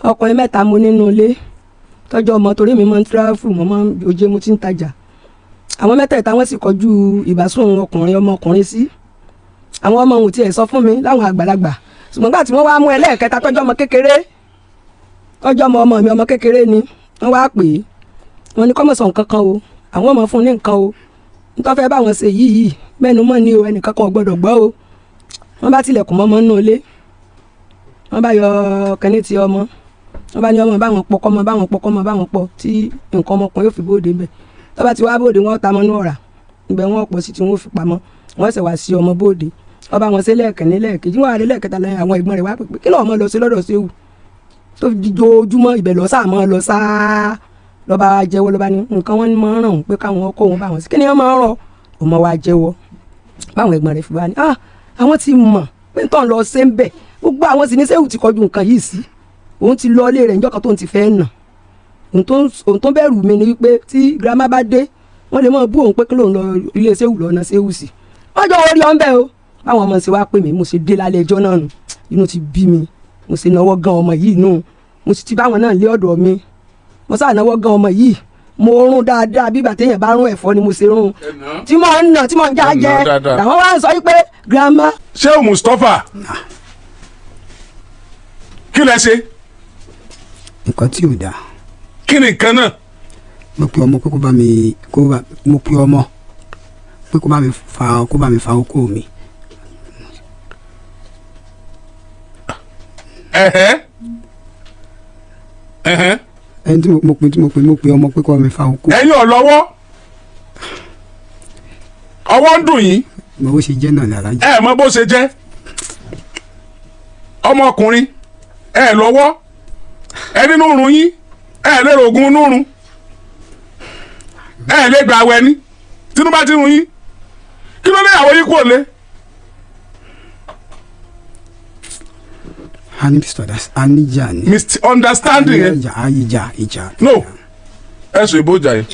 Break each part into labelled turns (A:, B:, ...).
A: Ọkùnrin mẹ́ta mo nínú ilé tọ́jú ọmọ, torí mi máa ń travel, mo máa ń oje, mo ti ń tajà. Àwọn mẹ́tẹ̀ẹ̀ta, wọ́n sì kọjú ìbásùn ọkùnrin ọmọkùnrin sí. Àwọn ọmọ òun tiẹ̀ sọ fún mi láwọn àgbàlagbà, ṣùgbọ́n gbà tí wọ́n wá mú ẹlẹ́ẹ̀kẹta tọ́jú ọmọ kékeré, tọ́jú ọmọ ọmọ mi, ọmọ kékeré ni, wọ́n wá pè é, wọ́n ní kọ́mọ̀ sọ nǹkan kan o, àwọn ọmọ fún ní nǹkan o, nítorí fẹ́ báwọn ṣe yìí yìí mẹ́nu mọ́ ni o, ẹnìkan kan ò gbọ́dọ̀ gbọ́ o. Wọ́n bá tilẹ̀kùn mọ́mọ́ nínú ilé, wọ́n bá yọ kẹ́ni ti ọmọ, wọ́n bá ní ọmọ báwọn pọ̀, kọ́mọ báwọn pọ̀, kọ́mọ báwọn pọ̀, tí nǹkan ọmọkùnrin yóò fi bóde ńbẹ̀. Tó bá ti wá bóde, wọ́n ta mọ́ ní ọ̀rá ibẹ̀, wọ́n pọ̀ sí tí wọ́n fi pamọ́, wọ́n sì wá sí ọmọ bóde. Wọ́n bá wọn ṣe lẹ́ẹ̀kẹ́ni, lẹ́ẹ̀kejì, wọ́n wá lẹ́ẹ̀kẹta lẹ́yìn. Àwọn ẹ̀gbọ́n rẹ̀ wá pè pé kí lọ́ọ́ mọ́ lọ sí lọ́dọ̀ séwù tó fi joojúmọ́ ibẹ̀ lọ sáà mọ́ lọ sáà. Lọ́ba jẹ́wọ́, lọ́ba ní nǹkan wọn máa ń ràn wọ́n pé káwọn kó wọn bá wọn sí. Kí ni wọ́n máa ń rọ ọmọ wa? Jẹ́wọ́ báwọn ẹ̀gbọ́n rẹ̀ fi wá ní, ah, àwọn ti mọ̀ pé ń tàn lọ ṣe ń bẹ̀. Gbogbo àwọn sì ní sẹ́wù ti kọjú nǹkan yìí sí. Òun ti lọ ilé rẹ̀ níjọ́ kan tó ń ti fẹ́ nà òun. Tó bẹ̀rù mi ni wípé tí girama bá dé, wọ́n lè mọ̀ bú òun pé kí lóun lọ ilé sẹ́wù lọ́nà sẹ́wù sí. Wọ́n jọ orí ọ̀nbẹ o. Báwọn ọmọ ṣe wá pè mí, mo ṣe dé lálẹ́ ẹjọ́ náà nù. Inú ti bí mi, mo ṣe náwó gan ọmọ yìí nù. Mo sì ti báwọn náà lé ọ̀dọ̀ mi, mo sáà náwó gan ọmọ yìí. Mo rún dáadáa, bí bàtẹ́ yẹn bá rún ẹ̀fọ́ ni mo ṣe rún, tí mo ń nà, tí mo ń já jẹ. Làwọn wá ń sọ wípé girama.
B: Ṣé Mustapha, kí lẹ ṣe?
C: Nǹkan tí ò dáa.
B: Kí ni nǹkan náà?
C: Mo pe ọmọ pé kó bá mi kó bá mo pe ọmọ pé kó bá mi fa okó mi.
B: Ẹ̀hẹ́ ẹ̀hẹ́.
C: Ẹni tí mo pe tí mo pe mo pe ọmọ pé kó bá mi fa okó.
B: Ẹ̀yin ò lọ́wọ́, ọwọ́ ń dùn yín.
C: Mo bó ṣe jẹ́ náà lára jẹ́.
B: Ẹ mọ bó ṣe jẹ́, ọmọkùnrin ẹ lọ́wọ́, ẹ nínú run yín, ẹ lérò ogun nírun, ẹ lè gbà wẹ ní tinubu ti run yín. Kí ló dé àwọn yín kúrò lé?
C: A ní a níjà ni.
B: Misunderstanding yẹn.
C: Ìjà ìjà ìjà.
B: No, ẹ sọ ìbò jà yẹn,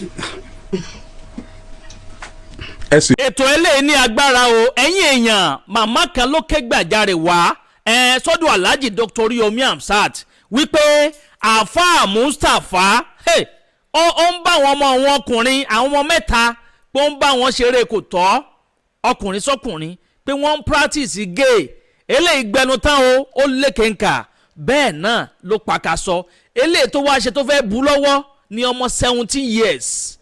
B: ẹ sì.
D: Ètò eléyìí ní agbára o. Ẹ̀yin èèyàn, màmá kan ló ké gbàjarè wá ẹ sọ́dọ̀ Alhaji Dr. Yomi Amsat wípé àáfàá Mustapha, hey, ó ń bá àwọn ọmọ wọn ọkùnrin, àwọn ọmọ mẹ́ta, pé ó ń bá wọn ṣeré kò tọ́, ọkùnrin sọkùnrin, pé wọ́n ń practice gay. Eléyìí gbẹnu tán o, ó lékenkà, bẹ́ẹ̀ náà ló pàkàṣọ. Eléyìí tó wá ṣe tó fẹ́ bú lọ́wọ́ ní ọmọ 17 years,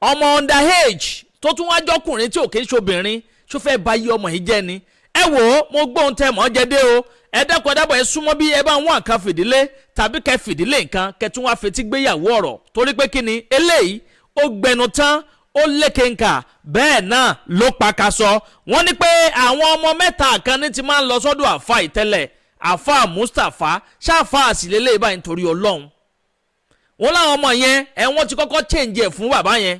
D: ọmọ underage, tó tún wá jọkùnrin tí ò kí ń ṣobìnrin, tó fẹ́ ba yí ọmọ yìí jẹ́ ni. Ẹ wò ó, mo gbóhùn tẹ mọ́ jẹ dé o. Ẹ dẹ́kun, ẹ dábọ̀, ẹ súnmọ́ bí ẹ bá ń wá nǹkan fìdílé tàbí kẹ fìdílé nǹkan, kẹ tún wá fetí gbéyàwó ọ̀rọ̀, torí pé kí ni eléyìí? Ó gbẹnu tán, ó lékenkà, bẹ́ẹ̀ náà ló pakasọ. Wọ́n ní pé àwọn ọmọ mẹ́ta kan ní ti máa ń lọ sọ́dọ̀ àfa ìtẹ́lẹ̀, àfa Mustapha, ṣáfà àsìlélẹ̀ báyìí nítorí Ọlọ́run. Wọ́n láwọn ọmọ yẹn ẹ, wọ́n ti kọ́kọ́ change ẹ̀ fún bàbá yẹn,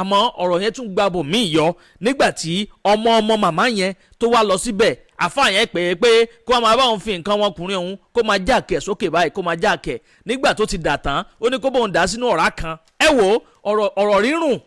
D: àmọ́ ọ̀rọ̀ yẹn tún gba bòmíì yọ nígbà tí ọmọ ọmọ màmá yẹn tó wá lọ síbẹ̀. Àfa yẹn pè é pé kó máa bá òun fi nǹkan ọmọkùnrin òun, kó máa jáàkẹ́ sókè báyìí, kó máa jáàkẹ́. Nígbà tó ti dà tán, ó ní kó bóun dà sínú ọ̀rá kan. Ẹ wò ó, ọ̀rọ̀ ọ̀rọ̀ rírùn,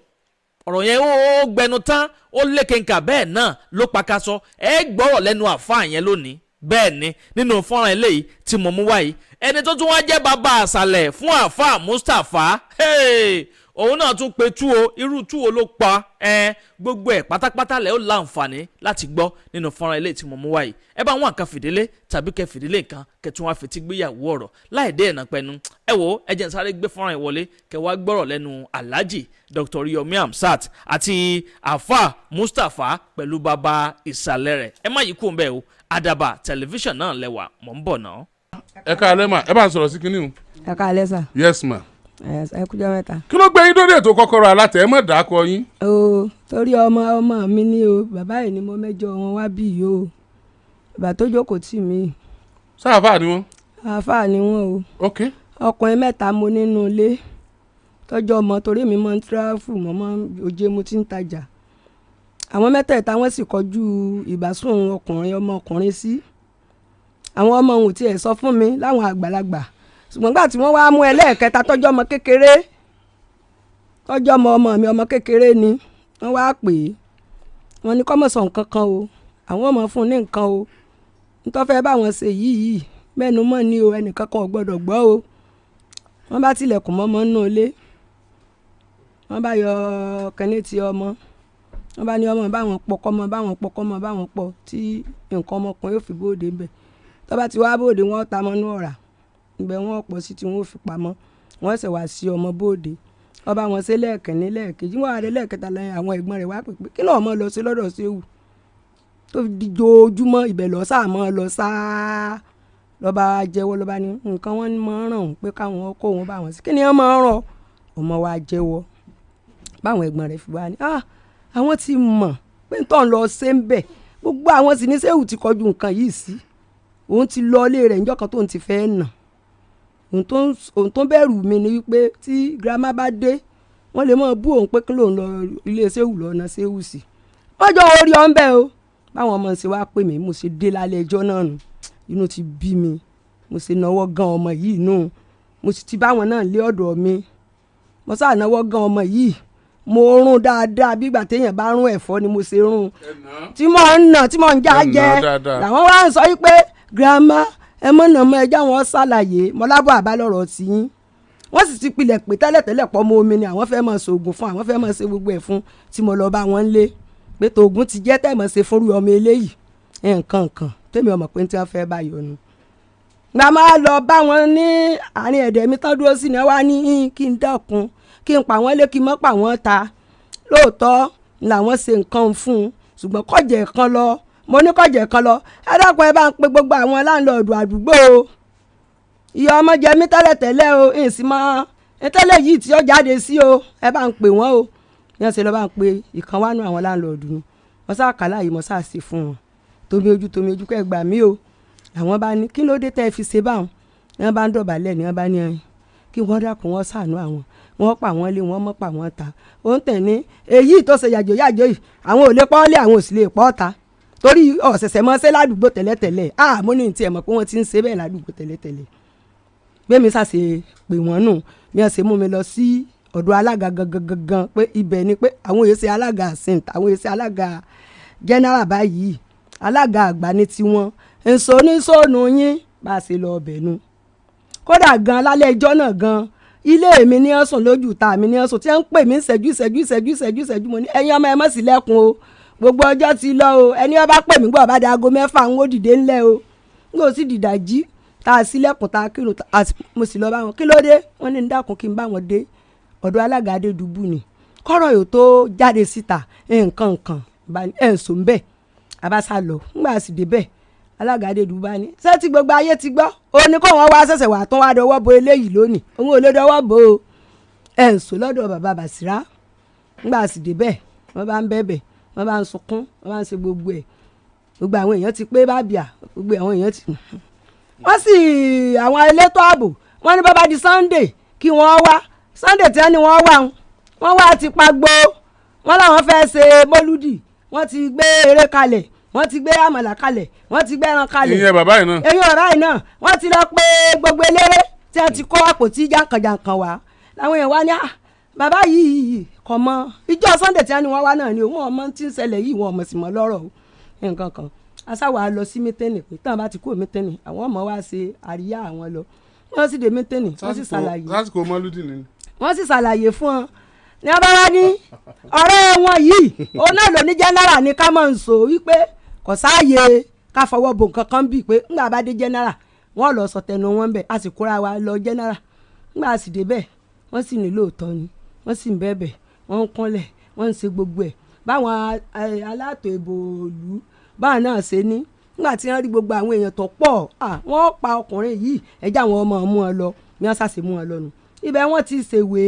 D: ọ̀rọ̀ yẹn ó gbẹnu tán, ó lékenkà, bẹ́ẹ̀ náà ló pakasọ. Ẹ gbọ́rọ̀ lẹ́nu àfa yẹn lónìí. Bẹ́ẹ̀ ni nínú fọ́nrán eléyìí tí mo mú wáyìí, ẹni tó tún wá jẹ́ bàbá àṣàlẹ̀ fún àfa Mustapha, hey, òun náà tún pe tú o. Irú tú o ló pa ẹ? Gbogbo ẹ pátápátá lẹ ó láǹfààní láti gbọ́ nínú fọ́nrán eléyìí tí mo mú wáyìí. Ẹ bá wọn nǹkan fìdílé tàbí kẹ fìdílé nǹkan, kẹ tún wá fetí gbéyàwó ọ̀rọ̀ láì dé ẹ̀nà pẹ̀nu. Ẹ wo, ẹ jẹ́ n sáré gbé fọ́nrán ìwọlé, kẹ wá gbọ́rọ̀ lẹ́nu Alhaji Dr. Yomi Amsat àti afa Mustapha pẹ̀lú bàbá ìsàlẹ̀ rẹ̀. Ẹ má yí kú ń bẹ́ẹ̀ o. Àdàbà Tẹlifíṣàn náà lẹ́wà, mọ̀ ń bọ̀ náà.
B: Ẹ káalẹ́ mà, ẹ bá ń sọ̀rọ̀ sí kinní o.
A: Ẹ káalẹ́ sà.
B: Yes ma.
A: Ẹ kújọ́ mẹ́ta.
B: Kí ló gbé yín dórí ètò Kọ́kọ́rọ́ Alátẹ? Ẹ má dàá kọ yín.
A: O torí ọmọ ọmọ mi ní o. Bàbá yìí ni mo mẹ́jọ wọn wá bí yìí o, bàbá tó jókòó tì mí.
B: Sáàfà ni wọ́n?
A: Àáfàá ni wọ́n o. Ọkùnrin mẹ́ta mo nínú ilé tọ́jú ọmọ, torí mi máa ń travel, mo máa ń oje, mo ti ń tajà. Àwọn mẹ́tẹ̀ẹ̀ta, wọ́n sì kọjú ìbásùn ọkùnrin ọmọkùnrin sí. Àwọn ọmọ òun tiẹ̀ sọ fún mi láwọn àgbàlagbà, ṣùgbọ́n gbà tí wọ́n wá mú ẹlẹ́ẹ̀kẹta tọ́jú ọmọ kékeré, tọ́jú ọmọ ọmọ mi, ọmọ kékeré ni, wọ́n wá pè é, wọ́n ní kọ́mọ̀ sọ nǹkan kan o, àwọn ọmọ fún un ní nǹkan o, nítorí fẹ́ báwọn ṣe yìí yìí. Mẹ́nu mọ́ ni o, ẹnìkan kan ò gbọ́dọ̀ gbọ́ o. Wọ́n bá tilẹ̀kùn mọ́mọ́ nínú ilé, wọ́n bá yọ kẹ́ni ti ọmọ, wọ́n bá ní ọmọ báwọn pọ̀ kọ́mọ báwọn pọ̀ kọ́mọ báwọn pọ̀ tí nǹkan ọmọkùnrin yóò fi bóde ń bẹ̀. Tó bá ti wá bóde, wọ́n ta mọ́nú ọ̀rá ibẹ̀, wọ́n pọ̀ sí tí wọ́n fi pamọ́, wọ́n sì wá sí ọmọ bóde. Wọ́n bá wọn ṣe lẹ́ẹ̀kẹ́ni, lẹ́ẹ̀kejì, wọ́n wá dé lẹ́ẹ̀kẹta lẹ́yìn àwọn ẹ̀gbọ́n rẹ̀ wá pè pé kí lóun mọ́ lọ sí lọ́dọ̀ Ṣéwù tó fi di jojúmọ́ ibẹ̀ lọ sáà mọ́ lọ sáà. Lọ́ba jẹ́wọ́, lọ́ba ní nǹkan wọn máa ń ràn òun pé káwọn kó òun bá wọn sí, kí ni wọ́n máa ń ràn ọmọ wa jẹ́wọ́. Báwọn ẹ̀gbọ́n rẹ̀ fi wá ní àwọn ti mọ̀ pé ń tọ́ ń lọ ṣe ń bẹ̀, gbogbo àwọn sì ní Ṣéwù ti kọjú nǹkan yìí sí òun, ti lọ ilé rẹ̀ níjọ́ kan tóun ti fẹ́ nà òun, tó bẹ̀rù mi ni wípé tí girama bá dé, wọ́n lè máa bú òun pé kí lòun lọ ilé Ṣéwù lọ ọ̀nà Ṣéwù sí wọ́n jọ orí ọ̀ ń bẹ̀ o. Báwọn ọmọ ṣe wá pè mí, mo ṣe dé lálẹ́ ẹjọ́ náà nù, inú ti bí mi, mo ṣe náwó gan ọmọ yìí nù. Mo sì ti báwọn náà lé ọ̀dọ̀ mi, mo sáà náwó gan ọmọ yìí, mo rún dáadáa bí ìgbà téèyàn bá rún ẹ̀fọ́ ni mo ṣe rún tí mò ń nà tí mò ń já jẹ. Làwọn wá ń sọ yìí pé girama, ẹ mọ̀ nà mọ́, ẹjọ́ wọn ṣàlàyé mọ́lábọ̀ àbálọ̀rọ̀ tí yín. Wọ́n sì ti pilẹ̀ pé tẹ́lẹ̀tẹ́lẹ̀ pọ̀ mọ́ omi ni àwọn fẹ́ máa ṣoògùn fún, àwọn fẹ́ máa ṣe gbogbo ẹ̀ fún, tí mo lọ bá wọn lé pé tòògùn ti jẹ́ tẹ̀mọ̀ ṣe fúnrú ọmọ eléyìí nǹkan kan tèmi ọmọ pé tí wọ́n fẹ́ bá yọnu. Gba máa lọ bá wọn ní àárín ẹ̀dẹ̀ mi tán dúró sí ni wọ́n á ní kí n dákun, kí n pa wọ́n lé, kí n mọ́ pa wọ́n ta. Lóòótọ́ làwọn ṣe nǹkan fún un, ṣùgbọ́n kọ̀jẹ̀ kan lọ, mo ní kọ̀jẹ̀ kan lọ. Ẹ dákun, ẹ bá ń pe gbogbo àwọn láńlọ́ọ̀dù àdúgbò o, ìyá ọmọ jẹ mí tẹ́lẹ̀tẹ́lẹ̀ o, ìsìn mọ́ tẹ́lẹ̀ yìí tí ó jáde sí o, ẹ bá ń pè wọ́n o. Ní ọ̀sẹ̀ lọ́ bá ń pe ìkan wánú àwọn láńlọ́ọ̀dù ni wọ́n sá kàlá yìí, mo sá ṣe fún wọn tómi ojú tómi ojú kẹ́ gbà mí o. Làwọn bá ní kí ló dé tẹ́ ẹ fi ṣe báwọn, ní wọ́n bá ń dọ̀bálẹ̀, ní wọ́n bá ní ẹyin kí wọ́n dákun, wọ́n ṣàánú àwọn, wọ́n pa wọ́n lé, wọ́n mọ́ pa wọ́n ta. Ó ń tẹ̀ ní èyí tó ṣe yàjò yàjò yìí, àwọn ò lè pọ́ lé, àwọn ò sì lè pọ́ ta, torí ọ̀sẹ̀sẹ̀ mọ́ ṣe ládùúgbò tẹ́lẹ̀tẹ́lẹ̀. Ah, mo ní tiẹ̀ mọ̀ pé wọ́n ti ń ṣe bẹ́ẹ̀ ládùúgbò tẹ́lẹ̀tẹ́lẹ̀. Gbẹ̀mí ṣàṣe pè wọ́n nù bí wọ́n ṣe mú mi lọ sí ọ̀dọ̀ alága gangan gangan, pé ibẹ̀ ni pé àwọn èsì alága sint, àwọn èsì alága general báyìí, alága àgbà ní tiwọn nsọ oníṣòònù yín bá a ṣe lọ ọbẹ̀ nu. Kódà gan lálẹ́ ẹjọ́ náà gan, ilé mi ní ọ̀sùn lójú ta mi ní ọ̀sùn tí wọ́n ń pè mí ìṣẹ́jú ìṣẹ́jú ìṣẹ́jú ìṣẹ́jú ìṣẹ́jú. Mo ní ẹ̀yin ọmọ, ẹ má sì lẹ́kùn o, gbogbo ọjọ́ ti lọ o. Ẹni ó bá pè mí gbọ́ bá da aago 6 ń ó dìde ńlẹ̀ o. N kò sì dìdà jí tá a sílẹ̀kùn tá a kírun, mo sì lọ bá wọn. Kí ló dé? Wọ́n ní ń dákun kí n bá wọn dé ọ̀dọ̀ alága Adédùbú ni kọ́rọ̀ yóò tó jáde síta nǹkan nǹkan ẹ̀ ń sọ ń bẹ̀ abáṣá lọ. Ńgbà sì débẹ̀, alága Adédùbú bá ní ṣé tí gbogbo ayé ti gbọ́ òun ni kó wọn wá ṣẹ̀ṣẹ̀ wà tán wá dọwọ́ bo eléyìí lónìí, òun ò lè dọwọ́ bo o. Ẹ̀ ń sọ lọ́dọ̀ bàbá Bàṣírá. Ńgbà sì débẹ̀, wọ́n bá ń bẹ̀bẹ̀, wọ́n bá ń sunkún, wọ́n bá ń ṣe gbogbo ẹ̀. Gbogbo àwọn èèyàn ti pé bábíà, gbogbo àwọn èèyàn ti wọ́n sì àwọn elétò ààbò wọ́n ní bàbá di Sunday kí wọ́n wá. Sunday tí wọ́n ní wọ́n wá, wọ́n wá ti pagbo, wọ́n làwọn fẹ́ ṣe mọ́lúdì, wọ́n ti gbé eré kalẹ̀, wọ́n ti gbé àmàlà kalẹ̀, wọ́n ti gbé ẹran kalẹ̀.
B: Ìyẹn bàbá yìí náà.
A: Ìyẹn bàbá yìí náà, wọ́n ti lọ pé gbogbo eléré tí wọ́n ti kó àpótí jàǹkànjàǹkàn wá. Làwọn èèyàn wá ní bàbá yìí kò mọ ìjọ Sunday tí wọ́n ní wọ́n wá náà ni òun ọmọ tí ń ṣẹlẹ̀ yìí, wọn ọmọ sì mọ́ lọ́rọ̀ o nǹkan kan. Asáwà lọ sí mítẹ́nì pé tán bá ti kúrò mítẹ́nì, àwọn ọmọ wa ṣe àríyá àwọn lọ. Wọ́n sì dé mítẹ́nì, wọ́n sì ṣàlàyé.
B: Lásìkò mọ́lúdì ni.
A: Wọ́n sì ṣàlàyé fún ọ ní abáwá ní ọ̀rẹ́ wọn yìí, òun náà ló ní jẹ́nẹ́rà ní ká mọ̀ ń sọ wípé kò sáàyè ká fọwọ́ bo nǹkan kan bíi pé ńgbà bá dé jẹ́nẹ́rà wọ́n lọ sọ tẹnu wọn bẹ̀. A sì kóra wa lọ jẹ́nẹ́rà. Ńgbà sì débẹ̀, wọ́n sì ní lóòótọ́ ni, wọ́n sì ń bẹ̀bẹ̀, wọ́n ń kúnlẹ̀, wọ́n ń ṣe gbogbo ẹ̀ báwọn alátò ìbò òlú báwọn náà ṣe ní. Nígbà tí wọ́n rí gbogbo àwọn èèyàn tó pọ̀, wọ́n pa ọkùnrin yìí, ẹjẹ́ àwọn ọmọ mú wọn lọ ní wọ́n ṣàṣe mú wọn lọ nù. Ibẹ̀ wọ́n ti ṣèwé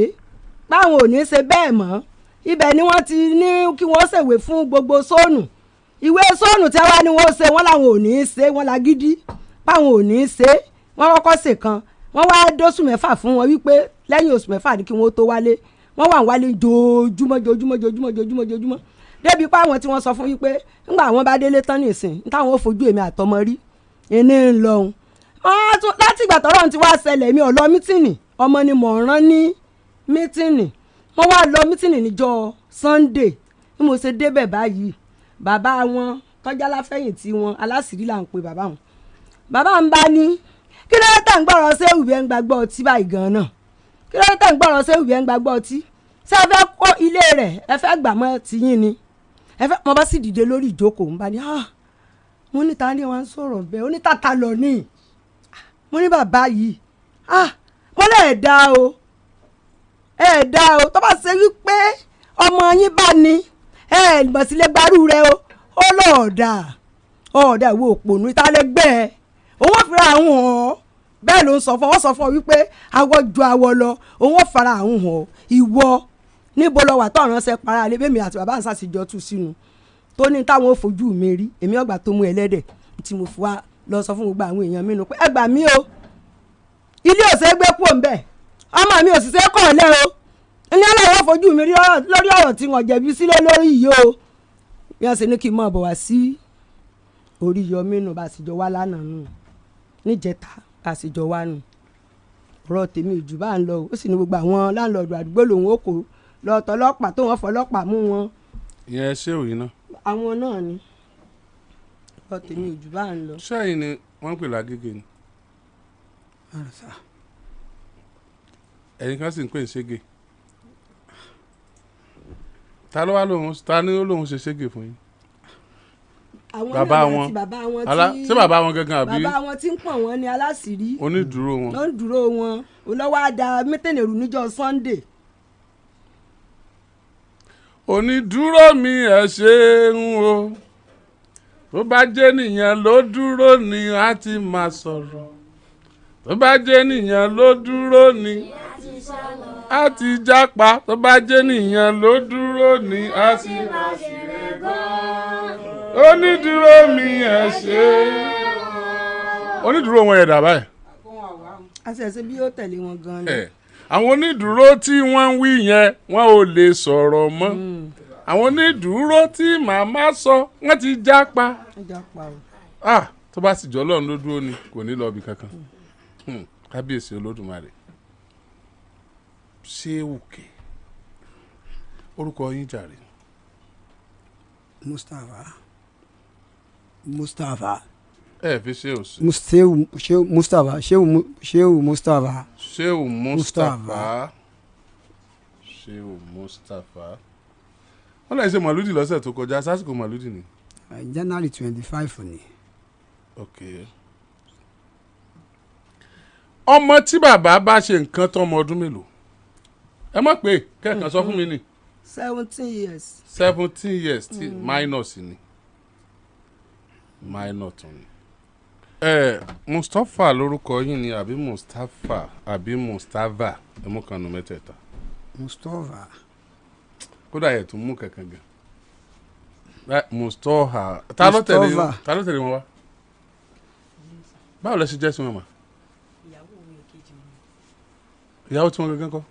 A: báwọn ò ní ṣe bẹ́ẹ̀ mọ́. Ibẹ̀ ni wọ́n ti ní kí wọ́n ṣèwé fún gbogbo sóònù. Ìwé sóònù tí wọ́n ní wọ́n ṣe, wọ́n làwọn ò ní í ṣe, wọ́n lágídí báwọn ò ní í ṣe. Wọ́n kọ́kọ́ ṣe kan, wọ́n wá dóṣù 6 fún wọn wípé lẹ́yìn oṣù 6 ni kí wọ́n tó wálé. Wọ́n wà ń wálé jojúmọ́ jojúmọ́ jojúmọ́ jojúmọ́ jojúmọ́, débi pé àwọn tí wọ́n sọ fún wípé ńgbà àwọn bá délé tán nìsín táwọn ò fojú èmi àtọmọ rí ẹni ń lọhùn. Láti ìgbà tọ́rọ̀ ti wá ṣẹlẹ̀, mi ò lọ mítìnì, ọmọ ni mò ń rán ní mítìnì. Wọ́n wá lọ mítìnì níjọ́ Sunday. Bí mo ṣe débẹ̀ báyìí, bàbá wọn tọ́jà láfẹ̀yìntì wọn aláṣìírí là ń pe bàbá wọn. Bàbá ń bá ní Kí ló dé tá ń gbọ́rọ̀ ṣé ìwé ń gbàgbọ́ ọtí báyìí gan-an náà? Kí ló dé tá ń gbọ́rọ̀ ṣé ìwé ń gbàgbọ́ ọtí? Ṣé ẹ fẹ́ kó ilé rẹ̀, ẹ fẹ́ gbà mọ́ tiyín ni? Ẹ fẹ́. Mo bá sì dìde lórí ìjókòó, ń bá ní, ah, mo ní ta ni wọ́n ń sọ̀rọ̀ bẹ́ẹ̀? Ó ní tata lọ ní. Mo ní bàbá yìí, ah, mo lè dá o, ẹ dá o. Tó bá ṣe wípé ọmọ yín bá ní ẹ mọ̀ sílẹ̀ gbarú rẹ o, ó lọ́ọ̀dà ọ̀ọ́dà ìwé òpònú ìtàlẹ́gbẹ́ ẹ, òun ò fira àwọn hàn ọ́. Bẹ́ẹ̀ ló ń sọ fún ọ. Wọ́n sọ fún ọ wípé awọ ju awọ lọ, òun ò fara àwọn hàn ọ́. Ìwọ níbo lọ wà tó ránṣẹ́ para alẹ́ bẹ́ẹ̀ mi àti bàbá àǹsà sì jọ tú sínú tó ní táwọn ò fojú mi rí. Èmi ọgbà tó mú ẹlẹ́dẹ̀ tí mo fi wá lọ sọ fún gbogbo àwọn èèyàn mi nù pé ẹ gbà mí o, ilé ò ṣeé gbé kúrò ńbẹ̀, ọmọ mi ò sì ṣeé kọ̀ lẹ́ o, ní aláwọ̀ fojú mi rí lórí ọ̀rọ̀ tí wọ́n jẹ̀bi sílẹ̀ lórí yìí o. Bí wọ́n ṣe ní kí n máa bọ̀ wá sí Oríyọmí nù, bá a sì jọ wá lánàá nù, níjẹta bá a sì jọ wá nù. Ọ̀rọ̀ tèmi ìjù bá ń lọ o. Ó sì ní gbogbo àwọn láńlọ́ọ̀dù àdúgbò lòun ó kó lọ tọlọ́pàá tó wọ́n fọlọ́pàá mú wọn.
B: Ìyẹn ṣé òyìn náà?
A: Àwọn náà ni. Ọ̀rọ̀ tèmi ìjù bá ń lọ.
B: Sẹ́yìn ni wọ́n ń pè lágége ni?
C: Rárá sá.
B: Ẹ̀yin kan sì ń pè ní ṣége. Ta ló wá lóhun, ta ni ó lóhun ṣe ṣége fún yín?
A: Àwọn
B: Bàbá
A: náà
B: wọn.
A: àti bàbá wọn tí
B: Ṣé bàbá wọn gangan àbí
A: bàbá wọn tí ń pọ̀n wọn ni aláṣìírí.
B: Onídùúró wọn?
A: Ló ń dúró wọn, olówó àdá mítẹ̀nẹ̀rù níjọ́ Sunday.
B: Onídùúró mi, ẹ ṣeun o. Tó bá jẹ́ nìyẹn ló dúró ni a ti máa sọ̀rọ̀, tó bá jẹ́ nìyẹn ló dúró ni a ti jápa, tó bá jẹ́ nìyẹn ló dúró ni a ti onídùúró mi, ẹ ṣe. Onídùúró wọn yẹn dà báyìí?
A: Àṣẹṣe bí ó tẹ̀lé wọn gan ni.
B: Ẹ, àwọn onídùúró tí wọ́n ń wí yẹn, wọ́n ò lè sọ̀rọ̀ mọ́. Àwọn onídùúró tí màmá sọ, wọ́n ti jápa.
A: Ó jápa o.
B: Ah, tó bá sì jọ Ọlọ́run ló dúró ni, kò ní lọ ibì kankan. Kábíyèsí Olódùmarè. Ṣé òkè orúkọ yín jàre?
C: Mustapha, Mustapha.
B: Ẹ fi ṣé òsì.
C: Shehu, Shehu Mustapha, Shehu Shehu Mustapha.
B: Ṣéhù Mustapha, Ṣéhù Mustapha. Wọ́n lè ṣe màlúdì lọ́sẹ̀ tó kọjá. Sásìkò màlúdì ni?
C: January 25 ni.
B: Ok, ọmọ tí bàbá bá ṣe nǹkan tó ọmọ ọdún mélòó? Ẹ má pé kẹ́ẹ̀kan sọ fún mi ni.
A: 17 years.
B: 17 years tí minus ni, minor tún ni. Ẹ Mustapha lórúkọ yín ni àbí Mustapha àbí Mustapha? Ẹ mú kan nu mẹ́tẹ̀ẹ̀ta.
C: Mustapha.
B: Kódà yẹ tún mú kankan gan. Mustapha, ta ló tẹ̀lé?
C: Mustapha.
B: Ta ló tẹ̀lé wọn wá? Báwo lẹ ṣe jẹ́ sí wọn mà? Ìyàwó tí wọn gangan kọ́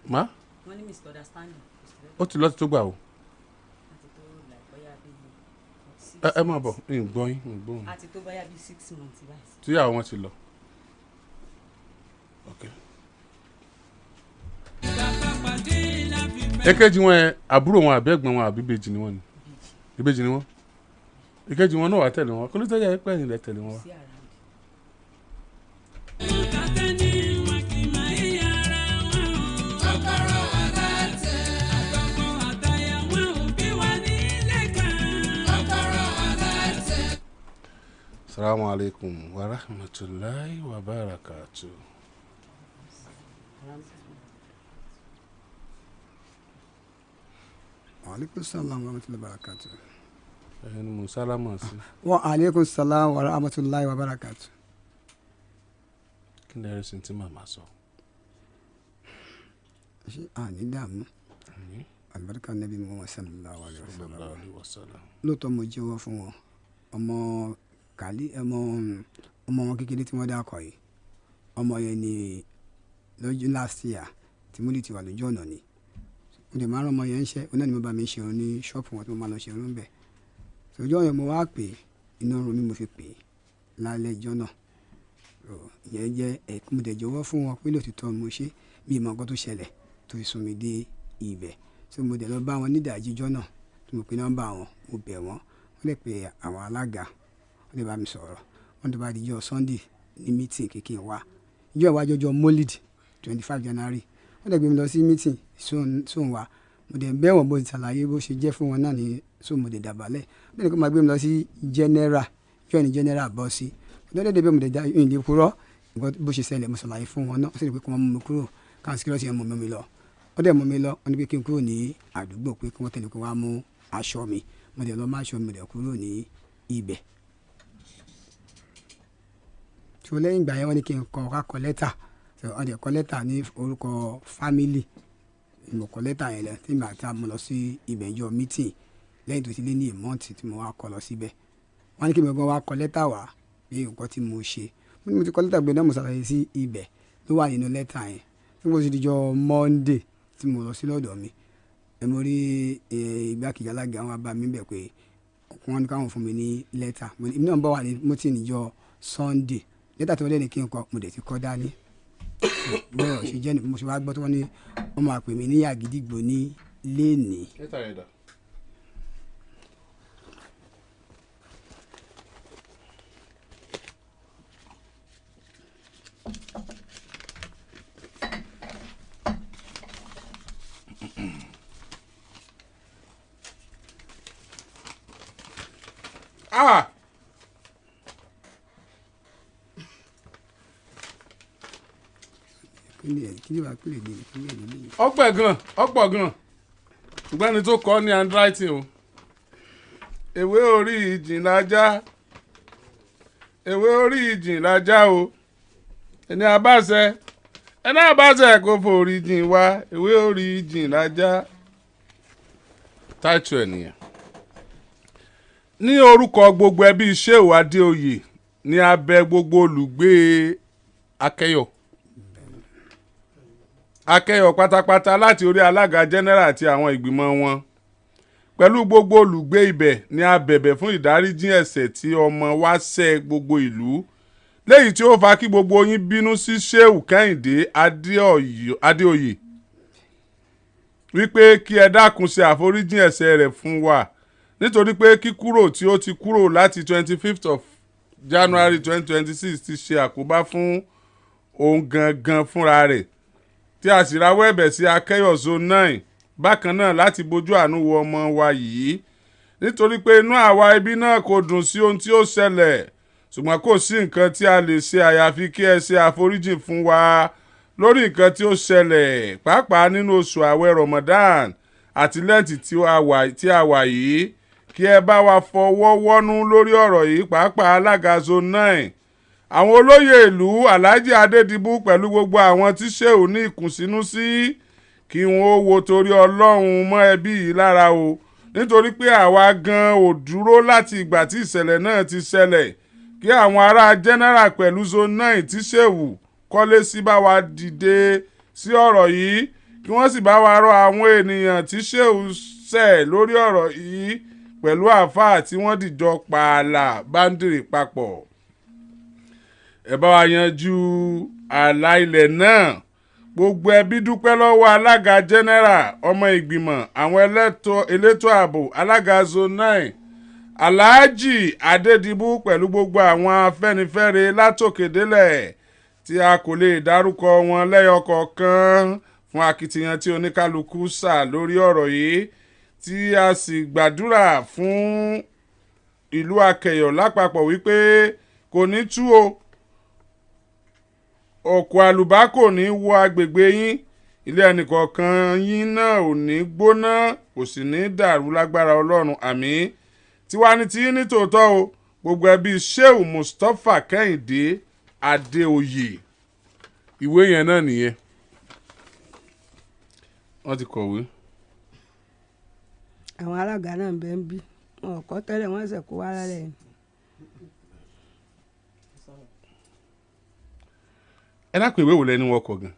B: ma?
E: Wọ́n ní misunderstanding.
B: Ó ti lọ́ọ́ ti tó gbà o.
E: Àti tó like bóyá bíi six
B: Ẹ máa bọ̀, ń gbọ́ yín, ń gbọ́ yín.
E: Àti tó bóyá bíi 6 months báyìí.
B: Tí ìyàwó wọn ti lọ. Ok. Èkejì wọn yẹn, àbúrò wọn àbí ẹ̀gbọ́n wọn àbí ìbejì ni wọn? Ni ìbejì ni wọn. Ìkejì wọn náà wà tẹ̀lé wọn. Kó ló tẹ̀lé ẹ pẹ́yìn lẹ tẹ̀lé wọn wá.
E: Sí around.
F: Kọ́kọ́rọ́ alátẹ. Àtọkọ àtaya wọn ò bí wa nílé kan. Kọ́kọ́rọ́ alátẹ.
B: Salamu alaikum wa rahmatulahi wa barakatu.
C: Wa aleykum salaam wa rahmatulahi wa barakatu.
B: Ẹni mo sálámà sí.
C: Wa aleykum salaam wa rahmatulahi wa barakatu.
B: Kí ni ẹrẹ sin tí màmá sọ?
C: Ṣé àní dààmú? Alibarika nabi Muhammad sallallahu alayhi wa sallam.
B: Sallallahu alaihi wa sallam.
C: Lóòótọ́ mo jẹ́wọ́ fún wọn, ọmọ kàlí, ọmọ wọn kékeré tí wọ́n dákọ̀ yìí, ọmọ yẹn ni lọ́jọ́ last year tí mo lè ti wà lójú ọ̀nà ni mo dẹ̀ máa ń rán ọmọ yẹn ń ṣe oná ni mo bá mi ṣe irun ní ṣọ́ọ̀pù wọn tí mo máa lọ ṣe irun bẹ̀. Sọjọ́ yẹn mo wá pè é, inú oorun mi mo fi pè é lálẹ́ ẹjọ́ náà. So, ìyẹn jẹ́ ẹ̀ mo dẹ̀ jẹ́wọ́ fún wọn pé lóòtítọ́ mo ṣe, mi ì mọ nǹkan tó ṣẹlẹ̀ tó fi sún mi dé ibẹ̀. So mo dẹ̀ lọ bá wọn nídàájí ijọ́ náà tí mo pe nọ́mbà wọn, mo bẹ̀ wọ́n, wọ́n lè pe àwọn alága. Wọ́n dẹ̀ bá mi sọ̀rọ̀. Wọ́n tó bá di ijọ́ Sunday ní meeting kékeré wa, ijọ́ ìwájú ọjọ́ Molid 25 January, wọ́n dẹ̀ gbé mi lọ sí meeting sóun wa. Mo dẹ̀ bẹ̀ wọ́n, bó ti ṣàlàyé bó ṣe jẹ́ fún wọn náà ní sóun. Mo dẹ̀ dàbálẹ̀ bẹ́ẹ̀ ni kó máa gbé mi lọ sí general ijọ́ ní general bọ́ sí. Mo dẹ̀ dẹ̀ bẹ́ẹ̀, mo dẹ̀ da ìyìn lè purọ́ nǹkan bó ṣe ṣẹlẹ̀. Mo ṣàlàyé fún wọn náà, wọ́n sì ní pé kí wọ́n mú mi kúrò, káwọn security yẹn mú mi lọ. Wọ́n dẹ̀ mú mi lọ, wọ́n ní pé kí n kúrò ní àdúgbò, pé kí wọ́n tẹ̀lé kí wọ́n á mú aṣọ mi. Mo dẹ̀ lọ má aṣọ mi, mo dẹ̀ kúrò ní ibẹ̀. Tó lẹ́yìn ìgbà yẹn, wọ́n ní kí n kọ ká kọ lẹ́tà. So wọ́n dẹ̀ kọ lẹ́tà ní orúkọ family. Mo kọ lẹ́tà yẹn lọ tí màá ta mo lọ sí ibẹ̀ jọ meeting lẹ́yìn tó ti lé ní ìmọ̀ǹtì tí mo wá kọ lọ síbẹ̀. Wọ́n ní kí mi gan wá kọ lẹ́tà wá pé nǹkan tí mo ṣe. Mo ní mo ti kọ lẹ́tà gbé náà, mo ṣàlàyé sí ibẹ̀ ló wà nínú lẹ́tà yẹn. Tí mo sì di jọ Monday tí mo lọ sí lọ́dọ̀ mi, ẹ mo rí igbákejì alága, wọn bá mi bẹ̀ pé wọ́n ní káwọn fún mi ní lẹ́tà. Mo ní èmi náà ń bọ̀ wà ní meeting níjọ́ Sunday. Lẹ́tà tí wọ́n lé ní kí n kọ, mo dẹ̀ ti kọ dání. Bọ́ọ̀ ṣe jẹ́ ní mo ṣe wá gbọ́ tí wọ́n ní wọ́n máa pè mí ní Àgídìgbò ní lénìí.
B: Lẹ́tà yẹn dà? Ah!
C: Kí ni kí ni wàá kí lè dé kí lè dé lè.
B: Ọ̀pọ̀ gan, ọ̀pọ̀ gan, ṣùgbọ́n ẹni tó kọ ní handwriting o. Ewé orí ìjìn lajá, ewé orí ìjìn lajá o. Ẹni abáṣẹ, ẹni abáṣẹ kò forí jìn wá. Ewé orí ìjìn lajá. Táìtù ẹ̀ nìyẹn. Ní orúkọ gbogbo ẹbí Shehu Adéoyè ní abẹ gbogbo olùgbé Akẹyọ Akẹyọ pátápátá, láti orí alága general àti àwọn ìgbìmọ̀ wọn pẹ̀lú gbogbo olùgbé ibẹ̀, ní a bẹ̀bẹ̀ fún ìdáríjì ẹ̀ṣẹ̀ tí ọmọ wa ṣẹ̀ gbogbo ìlú, léyìí tí ó fa kí gbogbo yín bínú sí Shehu Kẹ́hìndé Adéoyè, wípé kí ẹ dákun ṣe àforíjì ẹ̀ṣẹ̀ rẹ̀ fún wa, nítorí pé kíkúrò tí ó ti kúrò láti 25th of January 2026 ti ṣe àkóbá fún òun gangan fúnra rẹ̀, tí a sì rawọ́ ẹ̀bẹ̀ sí Akẹ́yọ̀ Zone 9 bákan náà láti bójú àánú wo ọmọ wa yìí, nítorí pé inú àwa ẹbí náà kò dùn sí ohun tí ó ṣẹlẹ̀, ṣùgbọ́n kò sí nǹkan tí a lè ṣe àyàfi kí ẹ ṣe àforíjì fún wa lórí nǹkan tí ó ṣẹlẹ̀, pàápàá nínú oṣù ààwẹ̀ Ramadan àti Lent tí a wà yìí. Kí ẹ bá wa fọwọ́ wọ́nú lórí ọ̀rọ̀ yìí, pàápàá alága Zone 9, àwọn olóyè ìlú, Alhaji Adédìbú, pẹ̀lú gbogbo àwọn tí Shehu ní ìkùnsínú sí, kí wọn ó wo torí Ọlọ́run mọ́ ẹbí yìí lára o, nítorí pé àwa gan ò dúró láti ìgbà tí ìṣẹ̀lẹ̀ náà ti ṣẹlẹ̀. Kí àwọn ará general pẹ̀lú Zone 9 tí Shehu kọ́lé sí bá wa dìde sí ọ̀rọ̀ yìí, kí wọ́n sì bá wa rọ àwọn ènìyàn tí Shehu ṣẹ̀ lórí ọ̀rọ̀ yìí pẹ̀lú àáfàá tí wọ́n dìjọ pààlà boundary papọ̀. Ẹ bá wa yanjú ààlà ilẹ̀ náà. Gbogbo ẹbí dúpẹ́ lọ́wọ́ alága general, ọmọ ìgbìmọ̀, àwọn elétò ààbò, alága Zone 9, Alhaji Adédìbú, pẹ̀lú gbogbo àwọn Afẹ́nifẹ́re látòkèdélẹ̀ tí a kò lè dárúkọ wọn lẹ́yọ kọ̀ọ̀kan, fún akitiyan tí oníkálukú sà lórí ọ̀rọ̀ yìí, tí a sì gbàdúrà fún ìlú Akẹyọ̀ lápapọ̀ wípé kò ní tú o, ọ̀kọ̀ àlùbá kò ní wọ agbègbè yín, ilé ẹnìkọ̀ọ̀kan yín náà ò ní gbóná, kò sì ní dàrú lágbára Ọlọ́run. Àmín. Tiwa ni tí ní tòótọ́ o. Gbogbo ẹbí Shehu Mustapha Kẹ́hìndé Adéoyè. Ìwé yẹn náà nìyẹn, wọ́n ti kọ̀wé.
A: Àwọn alága náà ń bẹ ń bí, wọn ò kọ́ tẹ́lẹ̀, wọ́n ṣẹ̀ kó wá lálẹ́ yìí.
B: Ẹ dákun, ìwé wo lẹni wọ́n kọ gan?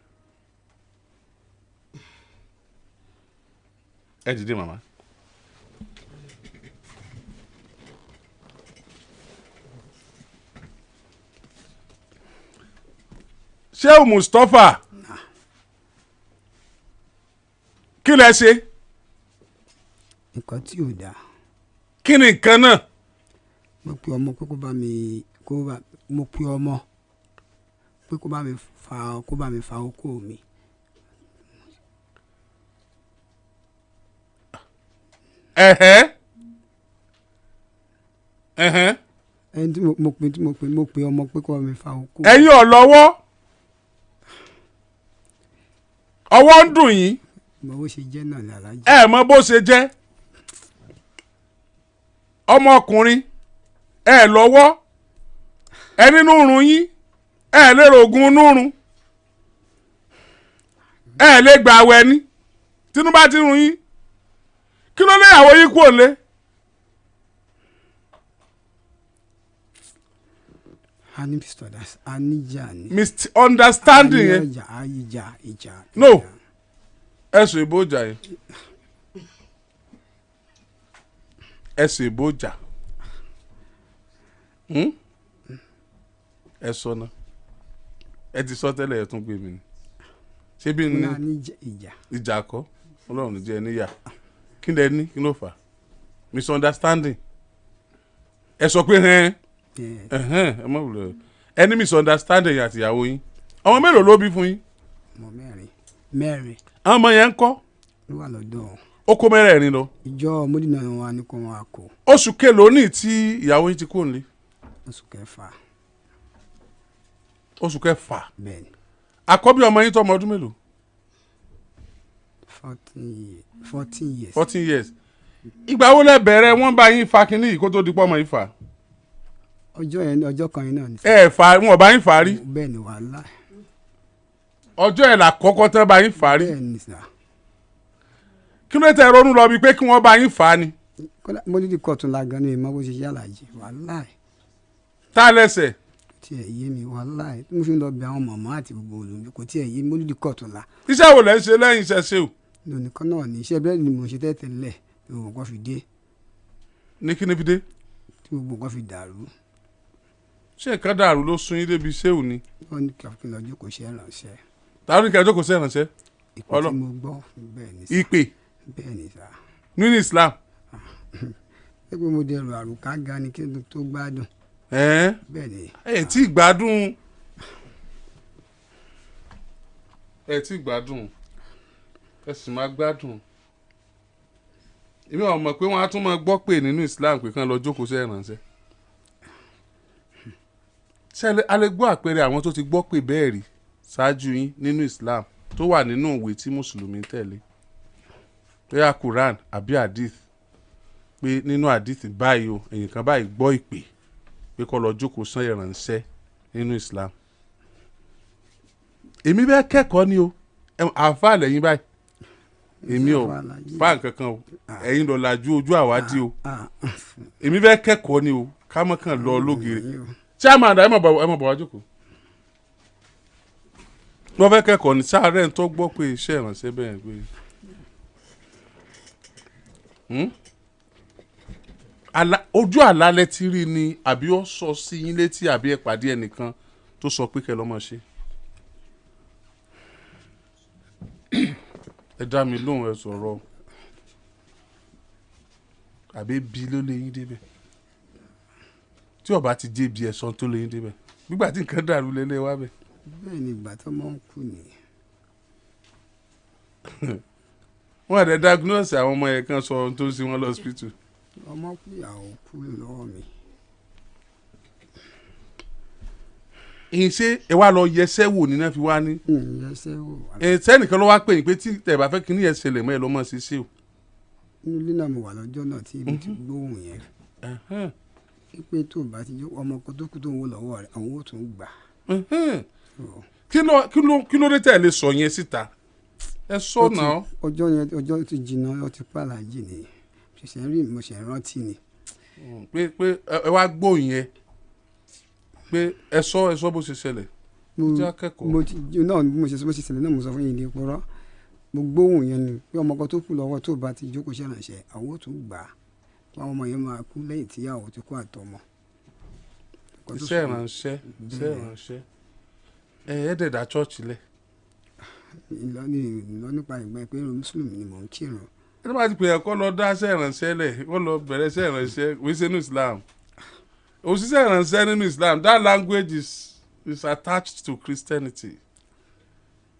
B: Ẹ dìde, màmá. Shehu Mustapha, kí lẹ ṣe?
C: Nǹkan tí ò dáa.
B: Kí ni nǹkan náà?
C: Mo pe ọmọ pé kó bá mi kó bá mo pe ọmọ pé kó bá mi fa kó bá mi fa okó mi.
B: Ẹ̀hẹ́ ẹ̀hẹ́.
C: Ẹni tí mo pe ọmọ pé kó bá mi fa okó.
B: Ẹ̀yin ò lọ́wọ́, ọwọ́ ń dùn yín.
C: Mo bó ṣe jẹ́ náà ní alájí.
B: Ẹ mọ bó ṣe jẹ́, ọmọkùnrin ẹ lọ́wọ́, ẹ nínú run yín, ẹ lérò ogun nírun, ẹ lè gbà àwẹ̀ ní tínú bá ti run yín. Kí ló lé ìyàwó yín kúrò lé?
C: A ní pistol das a níjà ni.
B: Misunderstanding
C: A
B: yẹn.
C: ní ọjà a ìjà ìjà.
B: No. Ẹ sọ ìbò ìjà yẹn, ẹ sọ ìbò ìjà. Hmm? Ẹ sọ náà, ẹ ti sọ tẹ́lẹ̀, ẹ tún gbé mi ni ṣé bí ní.
C: A ní ìjà.
B: Ìjà kọ́, Ọlọ́run jẹ́ níyà. Kí lẹ ní, kí ló fà á misunderstanding? Ẹ sọ pé hẹ́n ẹ̀hẹ́n, ẹ mọ̀ wùlọ̀ ẹ ní misunderstanding yẹn àtìyàwó yín. Ọmọ mélòó ló bí fún yín?
C: Ọmọ mẹ́rin mẹ́rin.
B: Àwọn ọmọ yẹn ń kọ́?
C: Ló wà lọ́dọ̀ wọn.
B: Ó kó mẹ́rẹ̀ẹ̀rin lọ.
C: Ìjọ mọ́dínà wa ni kò wọn kò.
B: Oṣù kelòó ní tí ìyàwó yín ti kúrò nílé?
C: Oṣù kẹfà.
B: Oṣù kẹfà?
C: Bẹ́ẹ̀ni.
B: Àkọ́bí ọmọ yín tó ọmọ ọdún mélòó?
C: 14 years.
B: 14 years. Ìgbà wo lẹ bẹ̀rẹ̀ wọ́n bá yín fa kínní yìí kó tó di pọ́ ọmọ yín fà?
C: Ọjọ́ yẹn, ọjọ́ kan yẹn náà ni.
B: Ẹ fà, wọn ò bá yín fà rí?
C: Bẹ́ẹ̀ni, wàhálà.
B: Ọjọ́ ẹ̀ là kọ́kọ́ tán bá yín fà rí?
C: Bẹ́ẹ̀ni sà.
B: Kí ló tẹ ronú lọ bíi pé kí wọ́n bá yín fà á ni?
C: Kódà mọ́dínà kọ̀tún la gan ni ìmọ̀ bó ṣe yàrá jì wàhálà.
B: Tá a lẹ́sẹ̀.
C: Kò tiẹ̀ yé mi wàhálà, mo fi ń lọ bẹ àwọn màmá àti gbogbo olùdó, kò tiẹ̀ yé mi, mọ́dínà kọ̀tún la.
B: Iṣẹ́ wo lẹ ń ṣe lẹ́yìn iṣẹ́ ṣe o?
C: Lónìí náà ní iṣẹ́ bẹ́ẹ̀ ni mo ṣe tẹ́tẹ́lẹ̀ tí gbogbo nǹkan fi dé.
B: Ní kí ni fi dé?
C: Tí gbogbo nǹkan fi dàrú.
B: Ṣé nǹkan dàrú ló sún yín débi ṣéwù ni?
C: Wọ́n ní kí n lọ jókòó ṣe ìrànṣẹ́.
B: Tàbí kí ẹ jókòó sí ìrànṣẹ́?
C: Ìpè tí mo gbọ́, bẹ́ẹ̀ ni sà.
B: Ìpè?
C: Bẹ́ẹ̀ ni sà.
B: Nínú Islam?
C: Ṣé pé mo dẹrù àrùká gan ni kí n tó gbádùn.
B: Ẹ̀ẹ́n.
C: Bẹ́ẹ̀ ni.
B: Ẹ tí gbádùn, ẹ tí gbádùn, ẹ sì máa gbádùn. Èmi ò mọ̀ pé wọ́n á tún máa gbọ́ pé nínú Islam pé kán lọ jókòó sí ìrànṣẹ́. Ṣé a lè gbọ́ àpẹẹrẹ àwọn tó ti gbọ́ pé bẹ́ẹ̀ rí ṣáájú yín nínú Islam tó wà nínú ìwé tí mùsùlùmí ń tẹ̀lé, bóyá Quran àbí hadith, pé nínú hadith báyìí o, èyàn kan báyìí gbọ́ ìpè pé kó lọ jókòó sán ìrànṣẹ́ nínú Islam? Èmi bẹ́ẹ̀ kẹ́kọ̀ọ́ ni o, àáfàá lẹ́yìn báyìí, èmi ò fa nǹkan kan o, ẹ̀yin lọ làjú ojú àwádìí o. Èmi bẹ́ẹ̀ kẹ́kọ̀ọ́ ni o, ká mọ̀ kàn lọ lógiri. Chairman, ẹ mọ̀ bọ̀ wá jókòó. Wọ́n fẹ́ kẹ́kọ̀ọ́ ní sáré ń tó gbọ́ pé iṣẹ́ ìrànṣẹ́ bẹ́ẹ̀ pé ojú àlá lẹ ti rí ni, àbí ó sọ sí yín létí, àbí ẹ pàdé ẹnìkan tó sọ pé kẹ́ lọ́ mọ̀ ṣe? Ẹ dá mi lóhùn, ẹ sọ̀rọ̀. Àbí bí ló lé yín débẹ̀? Tí ó bá ti jẹ́ bí, ẹ̀sán tó lé yín débẹ̀ nígbà tí nǹkan dàrú lélẹ̀ wá bẹ̀.
C: Bẹ́ẹ̀ ni, ìgbà tó máa ń kú ni.
B: Wọ́n àdé diagnose àwọn ọmọ yẹn kan sọ ohun tó ń ṣe wọ́n lọ hospital.
C: Ọmọ kú, ìyàwó kú lọ́wọ́ mi.
B: Ìyìn ṣé ẹ wá lọ yẹsẹ́ wò ní náà fi wá ní?
C: Yẹsẹ́ wò.
B: Ẹ sẹ́nìkan ló wá pè yín pé tí tẹ̀ bá fẹ́ kí ní yẹn ṣẹlẹ̀ mọ́, ẹ lọ́ mọ̀ sí sí o?
C: Inú ilé náà mo wà lọ́jọ́ náà tí ibi ti gbóhùn yẹn pé tó bá ti jó ọmọ kan tó kú tó ń wò lọ́wọ́ rẹ̀, àwọn ò tún gbà.
B: Kí ló dé tẹ̀ lè sọ yẹn síta? Ẹ sọ náà.
C: Ọjọ́ yẹn, ọjọ́ ti jìnnà, ó ti pàlàjì ni ṣẹ̀ṣẹ̀ rí, mo ṣẹ̀ rántí ni.
B: Pé ẹ wá gbóhùn yẹn pé ẹ sọ bó ṣe ṣẹlẹ̀. Jẹ́ akẹ́kọ̀ọ́.
C: Mo ti náà mo ṣe bó ṣe ṣẹlẹ̀ náà, mo sọ fún yín ní ìpọ́rọ́. Mo gbóhùn yẹn ni pé ọmọ kan tó kù lọ́wọ́, tó bá ti jókòó ṣẹ̀ránṣẹ́, àwọn ò tún gbà á, àwọn ọmọ yẹn máa kú lẹ́yìn tíyàwó ti kú àtọmọ.
B: Iṣẹ́ ìránṣẹ́, iṣẹ́ ìránṣẹ́, ẹ ẹ dẹ̀dá chọ́ọ̀chì lẹ̀.
C: Ìlọ ní ìlọ nípa ìgbà pé irun mùsùlùmí ni mò ń kírun.
B: Ẹ bá ti pè é kọ́ lọ dá iṣẹ́ ìránṣẹ́ lẹ̀, kọ́ lọ bẹ̀rẹ̀ iṣẹ́ ìránṣẹ́, wí sínú Islam. Òṣìṣẹ́ ìránṣẹ́ nínú Islam, that language is attached to Christianity.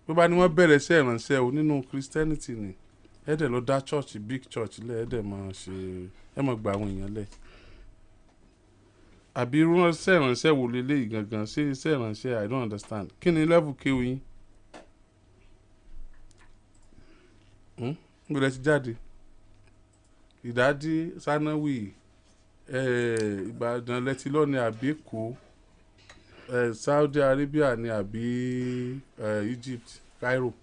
B: Bó bá ní wọ́n bẹ̀rẹ̀ iṣẹ́ ìránṣẹ́ o nínú Christianity ni, ẹ dẹ̀ lọ dá church, big church lẹ̀, ẹ dẹ̀ máa ṣe, ẹ máa gba àwọn èèyàn lẹ̀. Àbí irú iṣẹ́ ìránṣẹ́ wo leléyìí gangan? Ṣé iṣẹ́ ìránṣẹ́? I don't understand. Kí ni level kéwú yín? Níbo lẹ ti jáde? Ìdádí, Sanawi, Ìbàdàn lẹ ti lọ ní àbí Èkó, Saudi Arabia ní àbí Egypt, Cairo?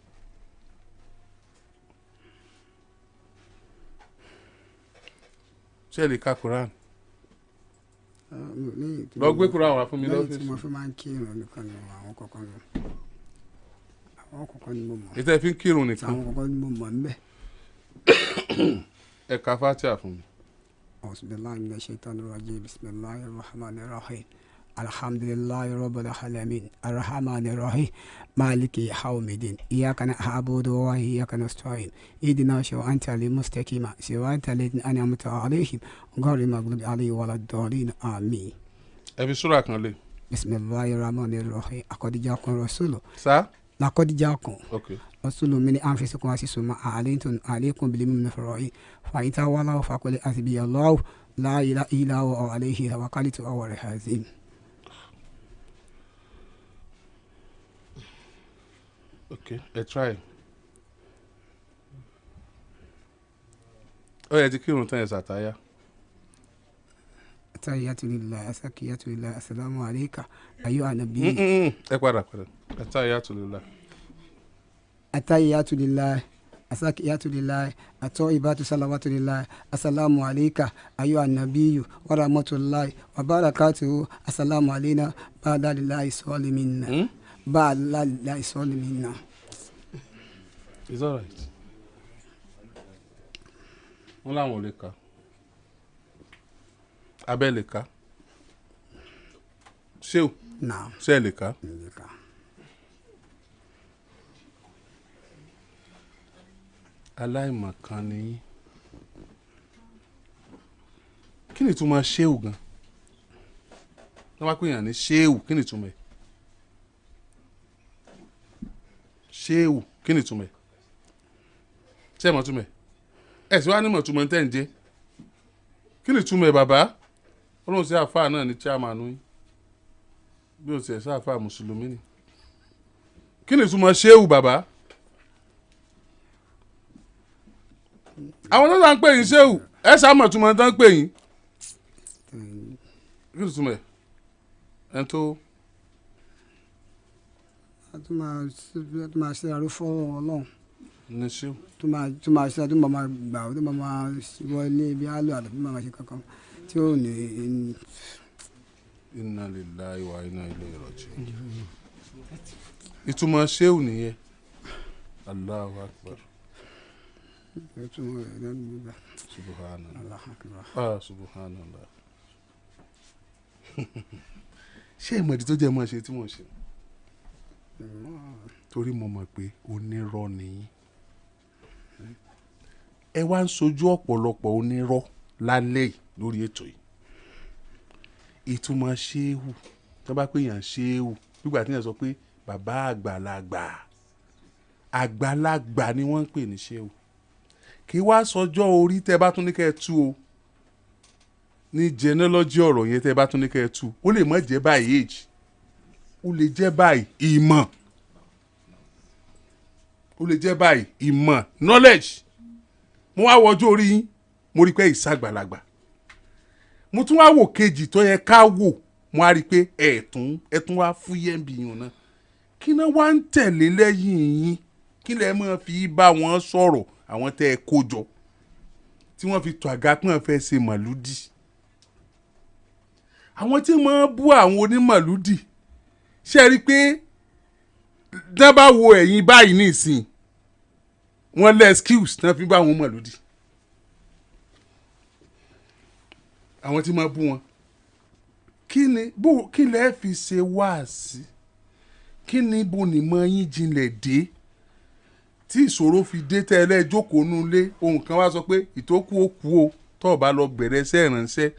B: Ṣé ẹ lè ka Quran? Lọ gbé Quran wá fún mi
C: lẹ́yìn tí
B: lọ́fíìsì.
C: mo fi máa ń kírun nìkan ni àwọn kọ̀ọ̀kan ni, àwọn kọ̀ọ̀kan ni mo mọ̀.
B: Ètò ẹ fi ń kírun nìkan?
C: Àwọn kọ̀ọ̀kan ni mo mọ̀ ńbẹ̀.
B: Ẹ ka Fatiha fún mi.
C: أعوذ بالله من الشيطان الرجيم، بسم الله الرحمن الرحيم، الحمد لله رب العالمين، الرحمن الرحيم، مالك يوم الدين، إياك نعبد وإياك نستعين، اهدنا صراط المستقيم، صراط الذين أنعمت عليهم، غير المغضوب عليهم ولا الضالين، آمين.
B: Ẹ fi súrà kan lé.
C: بسم الله الرحمن الرحيم، لقد جاءكم رسول
B: Sá.
C: لقد جاءكم
B: Ok.
C: رسول من أنفسكم عزيز ما عليتم عليكم بالمؤمنين رؤوف، فإن تولوا فقل حسبي الله لا إله إلا هو عليه توكلت وهو العظيم.
B: Ok, ẹ try. Ó yẹ ti kírun tán, ẹ ṣàtáyà.
C: التحيات لله، الزكيات لله، السلام عليك أيها النبي.
B: Ẹ padà padà, àtáyà tó lè la.
C: التحيات لله، الزكيات لله، الطيبات صلوات لله، السلام عليك أيها النبي ورحمة الله وبركاته، السلام علينا بعد لله الصالحين بعد لله الصالحين.
B: It's alright. Wọ́n láwọn ò lè kà, abẹ́ lè kà, ṣé o?
C: نعم.
B: Ṣé ẹ lè kà? Aláìmọ̀kan ni yín. Kí ni ìtumọ̀ ṣéwù gan? Wọ́n bá pè yàn ní ṣéwù, kí ni ìtumọ̀ ẹ̀? Ṣéwù, kí ni ìtumọ̀ ẹ̀? Ṣé ẹ mọ̀ ìtumọ̀ ẹ̀? Ẹ̀ sì wá ní mọ̀ ìtumọ̀ tẹ́ ń jẹ́. Kí ni ìtumọ̀ ẹ̀, bàbá? Ọlọ́run sí àáfàá náà ní chairman yín, bí o tiẹ̀ sí àáfàá mùsùlùmí ni. Kí ni ìtumọ̀ ṣéwù, bàbá? Àwọn tó sá ń pè yín ṣéwù, ẹ sá mọ̀ ìtumọ̀ tó ń pè yín. Kí ni ìtumọ̀ ẹ̀? Ẹ̀ tó
C: tó máa ṣe àrùfọ́ Ọlọ́run.
B: Ní ṣéwù.
C: Tó máa ṣe, tó máa gbà, tó máa wọlé ibi àlọ́ àti tó máa ṣe kankan tí ó ní.
B: Inna lillahi wa inna ilayhi raji'un. Ìtumọ̀ ṣéwù nìyẹn. Allahu akbar.
C: Ìtumọ̀ rẹ̀ lẹ́nu gbígbà.
B: Subhanallah.
C: Allahu akbar.
B: Ah, subhanallah. Ṣé ìmọ̀dí tó jẹ́ mọ́ ṣe tí mò ń ṣe? Torí mo mọ̀ pé onírọ́ ni yín. Ẹ wá ń sojú ọ̀pọ̀lọpọ̀ onírọ́ lálẹ́ yìí lórí ètò yìí. Ìtumọ̀ ṣéwù, tó bá pè yàn ṣéwù, nígbà tí yàn sọ pé bàbá àgbàlagbà, àgbàlagbà ni wọ́n ń pè ní ṣéwù. Kí wá sọjọ́ orí tẹ́ bá tún ní kẹ́ ẹ tú o, ní genealogy ọ̀rọ̀ yẹn, tẹ́ bá tún ní kẹ́ ẹ tú, ó lè má jẹ́ by age, ó lè jẹ́ by ìmọ̀, ó lè jẹ́ by ìmọ̀, knowledge. Mo wá wọjọ́ orí yín, mo rí i pé ìsàgbàlagbà. Mo tún wá wò kejì tó yẹ ká wò, mo á rí i pé ẹ̀tún wá fúyẹ́ ń bì yín náà. Kí náà wá ń tẹ̀lé lẹ́yìn yín? Kí lẹ máa fi bá wọn sọ̀rọ̀, àwọn tẹ́ ẹ kó jọ tí wọ́n fi tọ́ àga pọ́n fẹ́ ṣe màlúdì, àwọn tí wọ́n bú àwọn onímàlúdì? Ṣe rí i pé dábàá wo ẹ̀yìn báyìí nísìn, wọ́n lẹ́ excuse tí wọ́n fi bá àwọn màlúdì, àwọn tí wọ́n bú wọn. Kí ni bó, kí lẹ́ fi ṣe wáàsí? Kí ni bó ni mọ yín jinlẹ̀ dé tí ìṣòro fi dé tẹ́ ẹ lẹ́ẹ̀jókòó nulẹ̀? Ohun kan wá sọ pé ìtókù ó kú o, tó o bá lọ bẹ̀rẹ̀ iṣẹ́ ìránṣẹ́.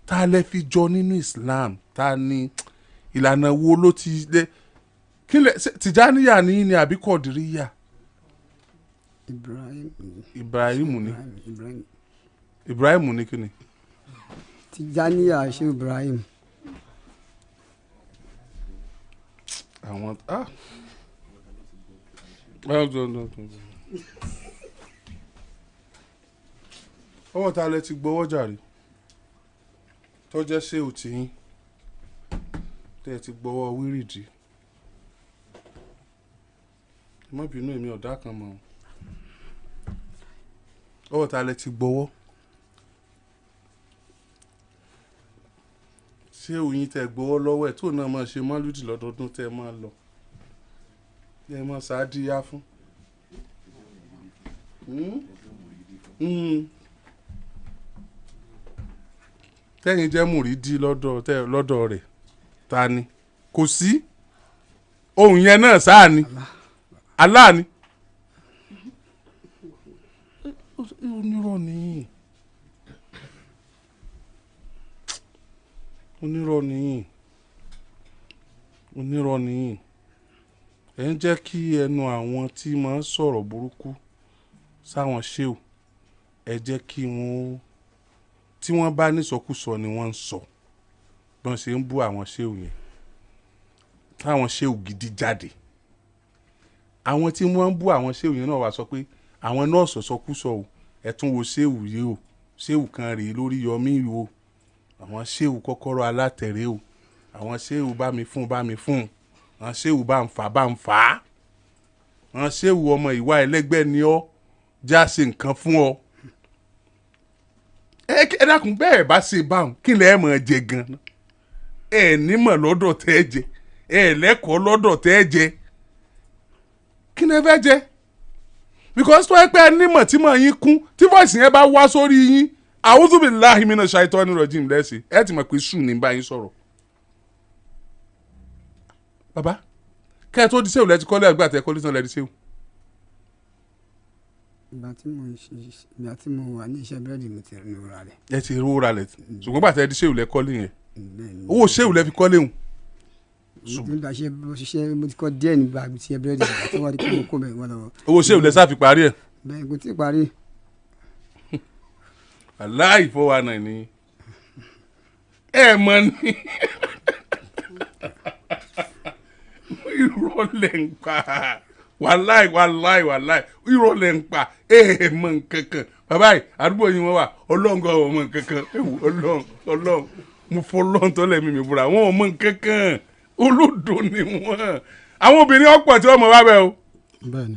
B: Ta lẹ fi jọ nínú Islam? Ta ni ìlànà wo ló ti lé? Kí lẹ ṣe, Tìjàníyà ní ni àbí Kọ̀dìríyà?
C: Ibrahim.
B: Ibrahim ni.
C: Ibrahim.
B: Ibrahim ni kí ni?
C: Tijaniya ṣe Ibrahim.
B: Àwọn ah. Ọwọ́ ta lẹ ti gbowó jàre tó jẹ́ ṣé ò tí yín tẹ́ ẹ ti gbowó wírìdì? Ẹ má bínú, èmi ọ̀dà kan mọ̀ ọ́. Ọwọ́ ta lẹ ti gbowó? Ṣé òyìn tẹ́ gbowó lọ́wọ́ ẹ̀ tó náà máa ṣe mọ́lúdì lọ́dọọdún tẹ́ máa lọ ẹ máa ṣáàdìyà fún? Tẹ́yìn jẹ́ mùrídìí lọ́dọ̀ rẹ̀, ta ni? Kò sí ohun yẹn náà sáà ni Allah ni. Onírọ̀ nìyí, onírọ̀ nìyí, onírọ̀ nìyí. Ẹ ń jẹ́ kí ẹnu àwọn tí máa ń sọ̀rọ̀ burúkú sáwọn ṣéwù, ẹ jẹ́ kí wọ́n tí wọ́n bá nísọkúsọ ni wọ́n ń sọ, bí wọ́n ṣe ń bú àwọn ṣéwù yẹn, táwọn ṣéwù gidi jáde. Àwọn tí wọ́n ń bú àwọn ṣéwù yẹn náà wá sọ pé àwọn náà sọ̀sọkúsọ o, ẹ tún wo ṣéwù yìí o, ṣéwù kan rèé lórí yọmí o, àwọn ṣéwù kọ́kọ́rọ́ alátẹ̀rẹ́ o, àwọn ṣéwù bá mi fún bá mi fún, àwọn ṣéwù bá ń fà bá ń fà á, àwọn ṣéwù ọmọ ìwà ẹlẹ́gbẹ́ ni ọ́, já ṣe nǹkan fún ọ. Ẹ dákun, bẹ́ẹ̀ bá ṣe báwọn kí lẹ́ mọ̀ jẹ gan-an? Ẹ nímọ̀ lọ́dọ̀ tẹ́ ẹ jẹ, ẹ lẹ́kọ̀ọ́ lọ́dọ̀ tẹ́ ẹ jẹ, kí ni ẹ fẹ́ jẹ? Because tó ẹ pé ẹ nímọ̀ tí mọ̀ yín kún, tí voice yẹn bá wá sórí yín, a'udhu billahi minash shaitani rajim lẹ́sìn, ẹ ti mọ̀ pé sùn ní bá yín sọ̀rọ̀. Bàbá, kẹ́ ẹ tó di sẹ́wù lẹ́ti kọ́lé àgbà tẹ́ kọ́lé tán lẹ́ti sẹ́wù.
C: Ìgbà tí mo wà ní iṣẹ́ búrẹ́dì mi ti rà rẹ̀.
B: Ẹ ti rówó ra lẹ̀, ṣùgbọ́n gbà tẹ́ di sẹ́wù lẹ́ kọ́lé yẹn, owó sẹ́wù lẹ́ fi kọ́lé hùn.
C: Nígbà ṣe mo ṣiṣẹ́ mo ti kọ́ díẹ̀ nígbà tí búrẹ́dì tí wọ́n ti kó mo kó bẹ̀ wọ́n lọ.
B: Owó sẹ́wù lẹ́ sá fi parí ẹ̀.
C: Bẹ́ẹ̀ kò tí ì parí.
B: Aláì 419 ni ẹ mọ̀ ní. Irọ́ lẹ̀ ń pa, wàláì wàláì wàláì, irọ́ lẹ̀ ń pa, ẹ mọ̀ nkankan. Bàbá yìí àdúgbò yìí wọ́n wà, ọlọ́ngàn ò mọ̀ nkankan. Ewu ọlọ́run ọlọ́run, mo fọlọ́n tó lẹ́mí mi búra, wọn ò mọ̀ nkankan, olódo ni wọ́n. Àwọn obìnrin ọ̀pọ̀ tí wọ́n mọ̀ wá bẹ́ẹ̀ o.
C: Bẹ́ẹ̀ni.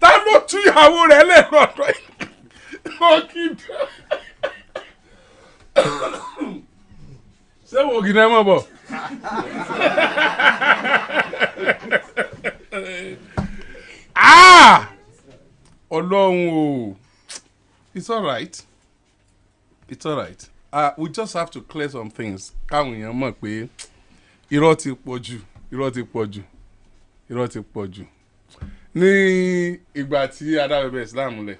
B: Ta ló tú ìyàwó rẹ̀ lẹ́rọ̀ọ́dọ̀ yìí? Ṣé wo kìnnà mọ̀ bọ̀? Ọlọ́run o, it's alright, it's alright. We just have to clear some things káwọn èèyàn mọ̀ pé irọ́ ti pọ̀ jù, irọ́ ti pọ̀ jù, irọ́ ti pọ̀ jù. Ní ìgbà tí a dá bẹ̀bẹ̀ Islam lẹ̀,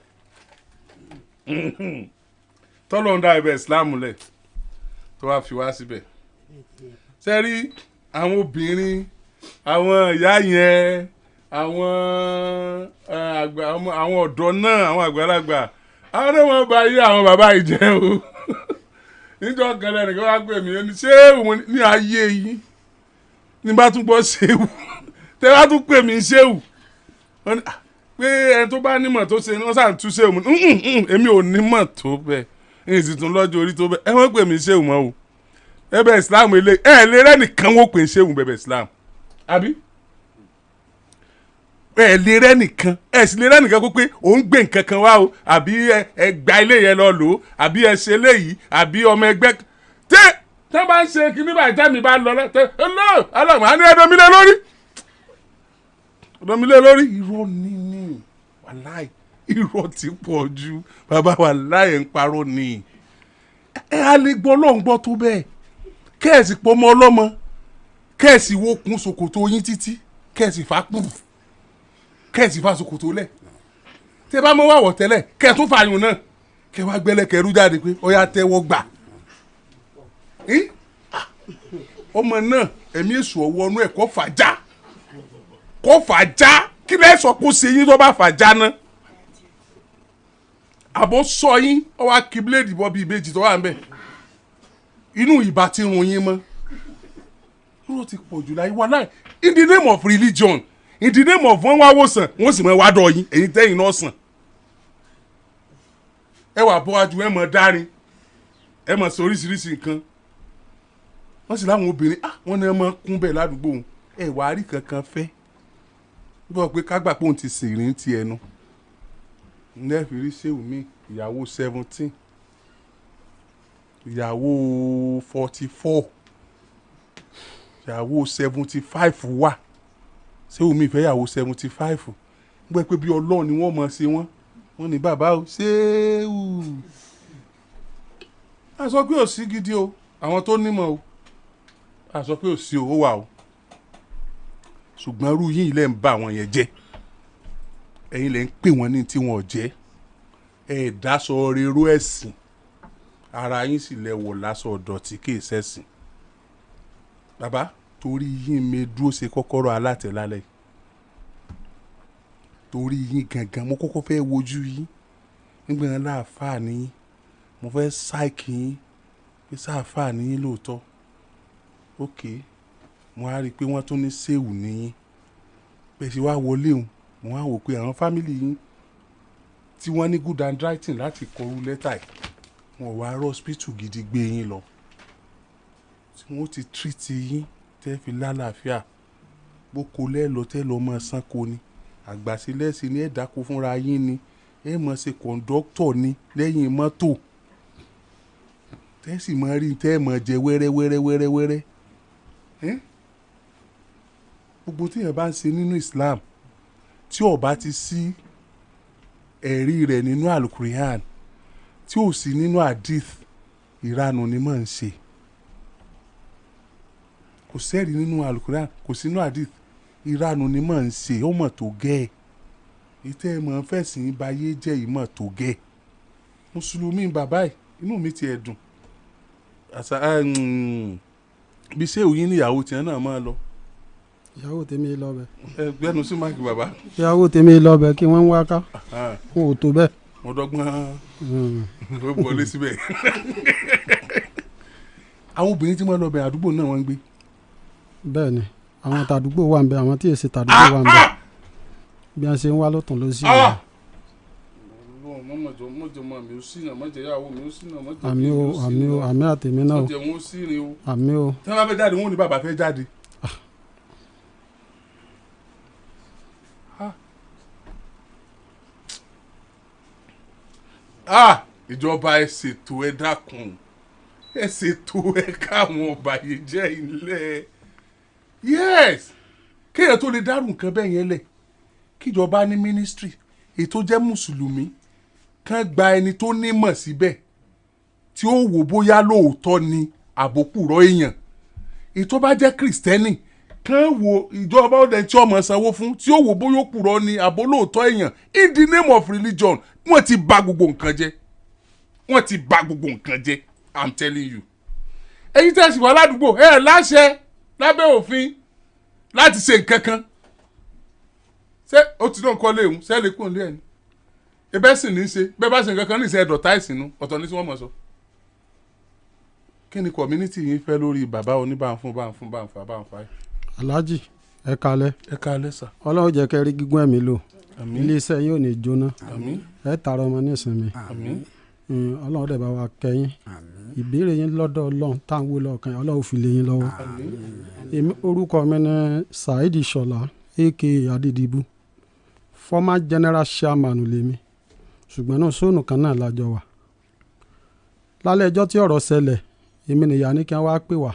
B: tọ́lọ́ ń dá bẹ̀bẹ̀ Islam lẹ̀ tó wá fi wá síbẹ̀. Ṣé rí àwọn obìnrin, àwọn ìyá yẹn, àwọn àgbà, àwọn ọ̀dọ́ náà, àwọn àgbàlagbà, àwọn náà wọ́n bá yé àwọn bàbá yìí jẹ́ o. Níjọ́ kan lẹ́nìkan wá pè mí, ní ṣé òun ní ayé yín ní bá tún gbọ́ ṣéwù, tẹ́ bá tún pè mí ṣéwù pé ẹni tó bá nímọ̀ tó ṣe wọ́n sàn tún ṣéwù mọ́. Èmi ò nímọ̀ tó bẹ́ẹ̀, èyí sì tún lọ́jọ́ orí tó bẹ́ẹ̀, ẹ wọ́n pè mí ṣéwù mọ́ o. Ẹbẹ̀ Islam ilé ẹ lè rẹ́nìkan wọ́n pè ṣéwù bẹ̀bẹ̀ Islam, àbí ẹ lè rẹ́nìkan, ẹ sì lè rẹ́nìkan kó pé òun gbé nǹkan kan wá o, àbí ẹ gba ilé yẹn lọ lò ó, àbí ẹ ṣe léyìí, àbí ọmọ ẹgbẹ́ tẹ́ tẹ́ bá ń ṣe kíní báyìí tẹ́mi bá lọ lọ́tẹ́ ọlọ́run ọlọ́run á ní ẹ̀dọ́mílẹ̀ lórí, ẹ̀dọ́mílẹ̀ lórí. Irọ́ níní wàláì, irọ́ ti pọ̀ ju bàbá, wàláì ń parọ́ ni. Ẹ á lè gbọ́ ọlọ́run gbọ́ tó bẹ́ẹ̀, kẹ́ẹ̀sì pọ̀ mọ́ ọlọ́mọ, kẹ́ẹ̀sì wo kun ṣòkòtò yín títí, kẹ́ẹ̀sì fà kù, kẹ́ẹ̀sì fà ṣòkòtò lẹ̀, tẹ́ bá mọ́ wà wọ̀ tẹ́lẹ̀ kẹ́ẹ̀ tún fààyàn náà, Kẹ wá gbẹ́lẹ́kẹ̀rú jáde pé ó yá tẹ́wọ́ gbà. Ọmọ náà ẹ̀mí èṣù ọwọ́ ọnú ẹ̀ kọ́ fàájà, kọ́ fàájà. Kí lẹ́ sọ kó ṣe yín tó bá fàájà náà? Àbọ̀ sọ yín ọ wá kí bíléèdì bọ́ bíi ìbejì tó wà ń bẹ̀, inú ìbá ti run yín mọ́. Ló ti pọ̀ jù láyé wa láì, in the name of religion, in the name of wọ́n wá wòsàn, wọ́n sì mọ̀ wá dọ̀ yín, èyí tẹ́yìn náà sàn. Ẹ wà bọ́ ajú, ẹ mọ̀ dárin, ẹ mọ̀ sọ oríṣiríṣi nǹkan. Wọ́n sì láwọn obìnrin wọ́n ní ẹ mọ̀ kún bẹ́ẹ̀ ládùúgbò òun, ẹ wà á rí kankan fẹ́. Bọ́ pé kágbà pé òun ti sìnrìn ti ẹnu. Nẹ́ẹ̀fì rí ṣéwù mi, ìyàwó 17, ìyàwó 44, ìyàwó 75 wà. Ṣéwù mi fẹ́ ìyàwó 75. Gbọ́ pé bí Ọlọ́run ni wọ́n mọ̀ ṣe wọ́n. Wọ́n ní bàbá o, ṣéwù. A sọ pé ò sí gidi o, àwọn tó nímọ̀ o. A sọ pé ò sí o, ó wà o. Ṣùgbọ́n irú yín ilẹ̀ ń bá àwọn yẹn jẹ́. Ẹ̀yin lẹ ń pè wọ́n ní tí wọ́n ò jẹ́. Ẹ dáṣọ rero ẹ̀sìn. Ara yín sì lẹ wọ̀ lásọ ọ̀dọ̀tí kì í ṣẹ̀sìn. Bàbá, torí yín mi dúró ṣe kọ́kọ́rọ́ alátẹ lálẹ́. Torí yín gangan mo kọ́kọ́ fẹ́ wojú yín. Nígbà yẹn láàfáà ni yín. Mo fẹ́ ṣáìkì yín. Pé sáàfáà ni yín lóòótọ́. Ok, mo á rí i pé wọ́n tún ní ṣéwù ni yín. Bẹ́ẹ̀ ṣe wá wọlé òun, mo á wò pé àwọn fámìlì yín tí wọ́n ní good handwriting láti kọrú lẹ́tà yìí, wọn ò wá rọ́ hospital gidi gbé yín lọ. Tí wọ́n ti treat yín tẹ́ fi lálàáfíà. Bó ko lẹ́lọ tẹ́ lọ mọ sanko ni. Àgbàsílẹ̀ sí ni ẹ dáko fúnra yín ni. Ẹ mọ̀ ṣe kọ̀ǹdọ́tọ̀ ni lẹ́yìn mọ́tò. Tẹ́ sì mọ rí tẹ́ mọ̀ jẹ wẹ́rẹ́ wẹ́rẹ́ wẹ́rẹ́ wẹ́rẹ́. Gbogbo tí èèyàn bá ń ṣe nínú Islam tí ó bá ti sí ẹ̀rí rẹ̀ nínú Al-Qur'an, tí ò sí nínú Hadith, ìranù ni mò ń ṣe. Kò sẹ́rí nínú Al-Qur'an, kò sí nínú Hadith, ìranù ni mò ń ṣe, ó mọ̀ tó gẹ́ ẹ̀. Ìtẹ́ ẹ̀ mọ̀ ń fẹ̀sìn bayé jẹ́ ìmọ̀ tó gẹ́ ẹ̀. Mùsùlùmí bàbá ẹ̀, inú mi ti ẹ̀ dùn. Àṣà bí ṣé òyìn níyàwó tiẹ̀ náà máa lọ.
G: Ìyàwó tèmi lọ bẹ̀.
B: Ẹ gbẹ́nu sí máàkì bàbá.
G: Ìyàwó tèmi lọ bẹ̀ kí wọ́n ń wá ká. Wọn ò tó bẹ́ẹ̀.
B: Mo dọ́gbọ́n ló wọlé síbẹ̀. Àwọn obìnrin tí wọ́n lọ bẹ̀ àdúgbò náà wọ́n ń gbé.
G: Bẹ́ẹ̀ ni, àwọn tàdúgbò wà ń bẹ, àwọn tí èsì tàdúgbò wà ń bẹ. Bí a ṣe ń wá lọ́tún ló sì wà. Àmì o, àmì o, àmì àtèmi náà o. Àmì o.
B: Tí wọ́n bá fẹ́ jáde, wọ́n ò ní bàbá fẹ́ jáde. Ìjọba ẹ ṣètò, ẹ dákun, ẹ ṣètò, ẹ káwọn ọ̀bàyéjẹ́ ilẹ̀. Yes, kéèyàn tó lè dárú nǹkan bẹ́ẹ̀ yẹn lẹ̀, kíjọba ní ministry ètò jẹ́ mùsùlùmí kàn gba ẹni tó nímọ̀ síbẹ̀ tí ó wò bóyá lóòótọ́ ni àbókùrọ̀ èèyàn. Ètò bá jẹ́ kìrìsìtẹ́nì kàn wo ìjọba ọ̀dẹ tí ọmọ sanwó fún tí ó wò bóyá òkùrọ̀ ni àbó lóòótọ́ èèyàn. In the name of religion, wọ́n ti bà gbogbo nǹkan jẹ́, wọ́n ti bà gbogbo nǹkan jẹ́. I'm telling you. Ẹ̀yin tẹ́ ẹ sì wà ládùúgbò, ẹ láṣẹ lábẹ́ òfin láti ṣe nǹkan kan. Ṣé ó ti náà kọ́ léwu? Ṣé lè kún lé ẹni? Ebẹ́ sì ní í ṣe bẹ́ẹ̀ bá ṣe nǹkan kan ní ìṣe ẹ̀dọ̀tá ìsìnú ọ̀tọ̀ ní tí wọ́n mọ̀ sọ. Kí ni community yín fẹ́ lórí bàbá oníbànfún bànfún bànfà bànfà yìí?
G: Alhaji, ẹ kalẹ̀.
B: Ẹ kalẹ̀ sà.
G: Ọlọ́run jẹ́ kẹ́ rí gígùn ẹ̀mí lò.
B: Àmín.
G: Iléeṣẹ́ yín ò ní jóná.
B: Àmín.
G: Ẹ tààrà ọmọ nísìnyí.
B: Àmín.
G: Ọlọ́run dẹ̀ bá wa kẹ́yìn. Ìbéèrè yín lọ́dọ̀ Ọlọ́run tá à ń wò lọ́ọ̀kan, Ọlọ́run fi lé yín lọ́wọ́. Èmi orúkọ mi ni Saheed Ìṣọ̀lá aka Adédìbú, former general chairman lèmi, ṣùgbọ́n náà sóònù kan náà lájọ wà. Lálẹ́ ẹjọ́ tí ọ̀rọ̀ ṣẹlẹ̀, èmi nìyá ní kí wọ́n wá pè wá.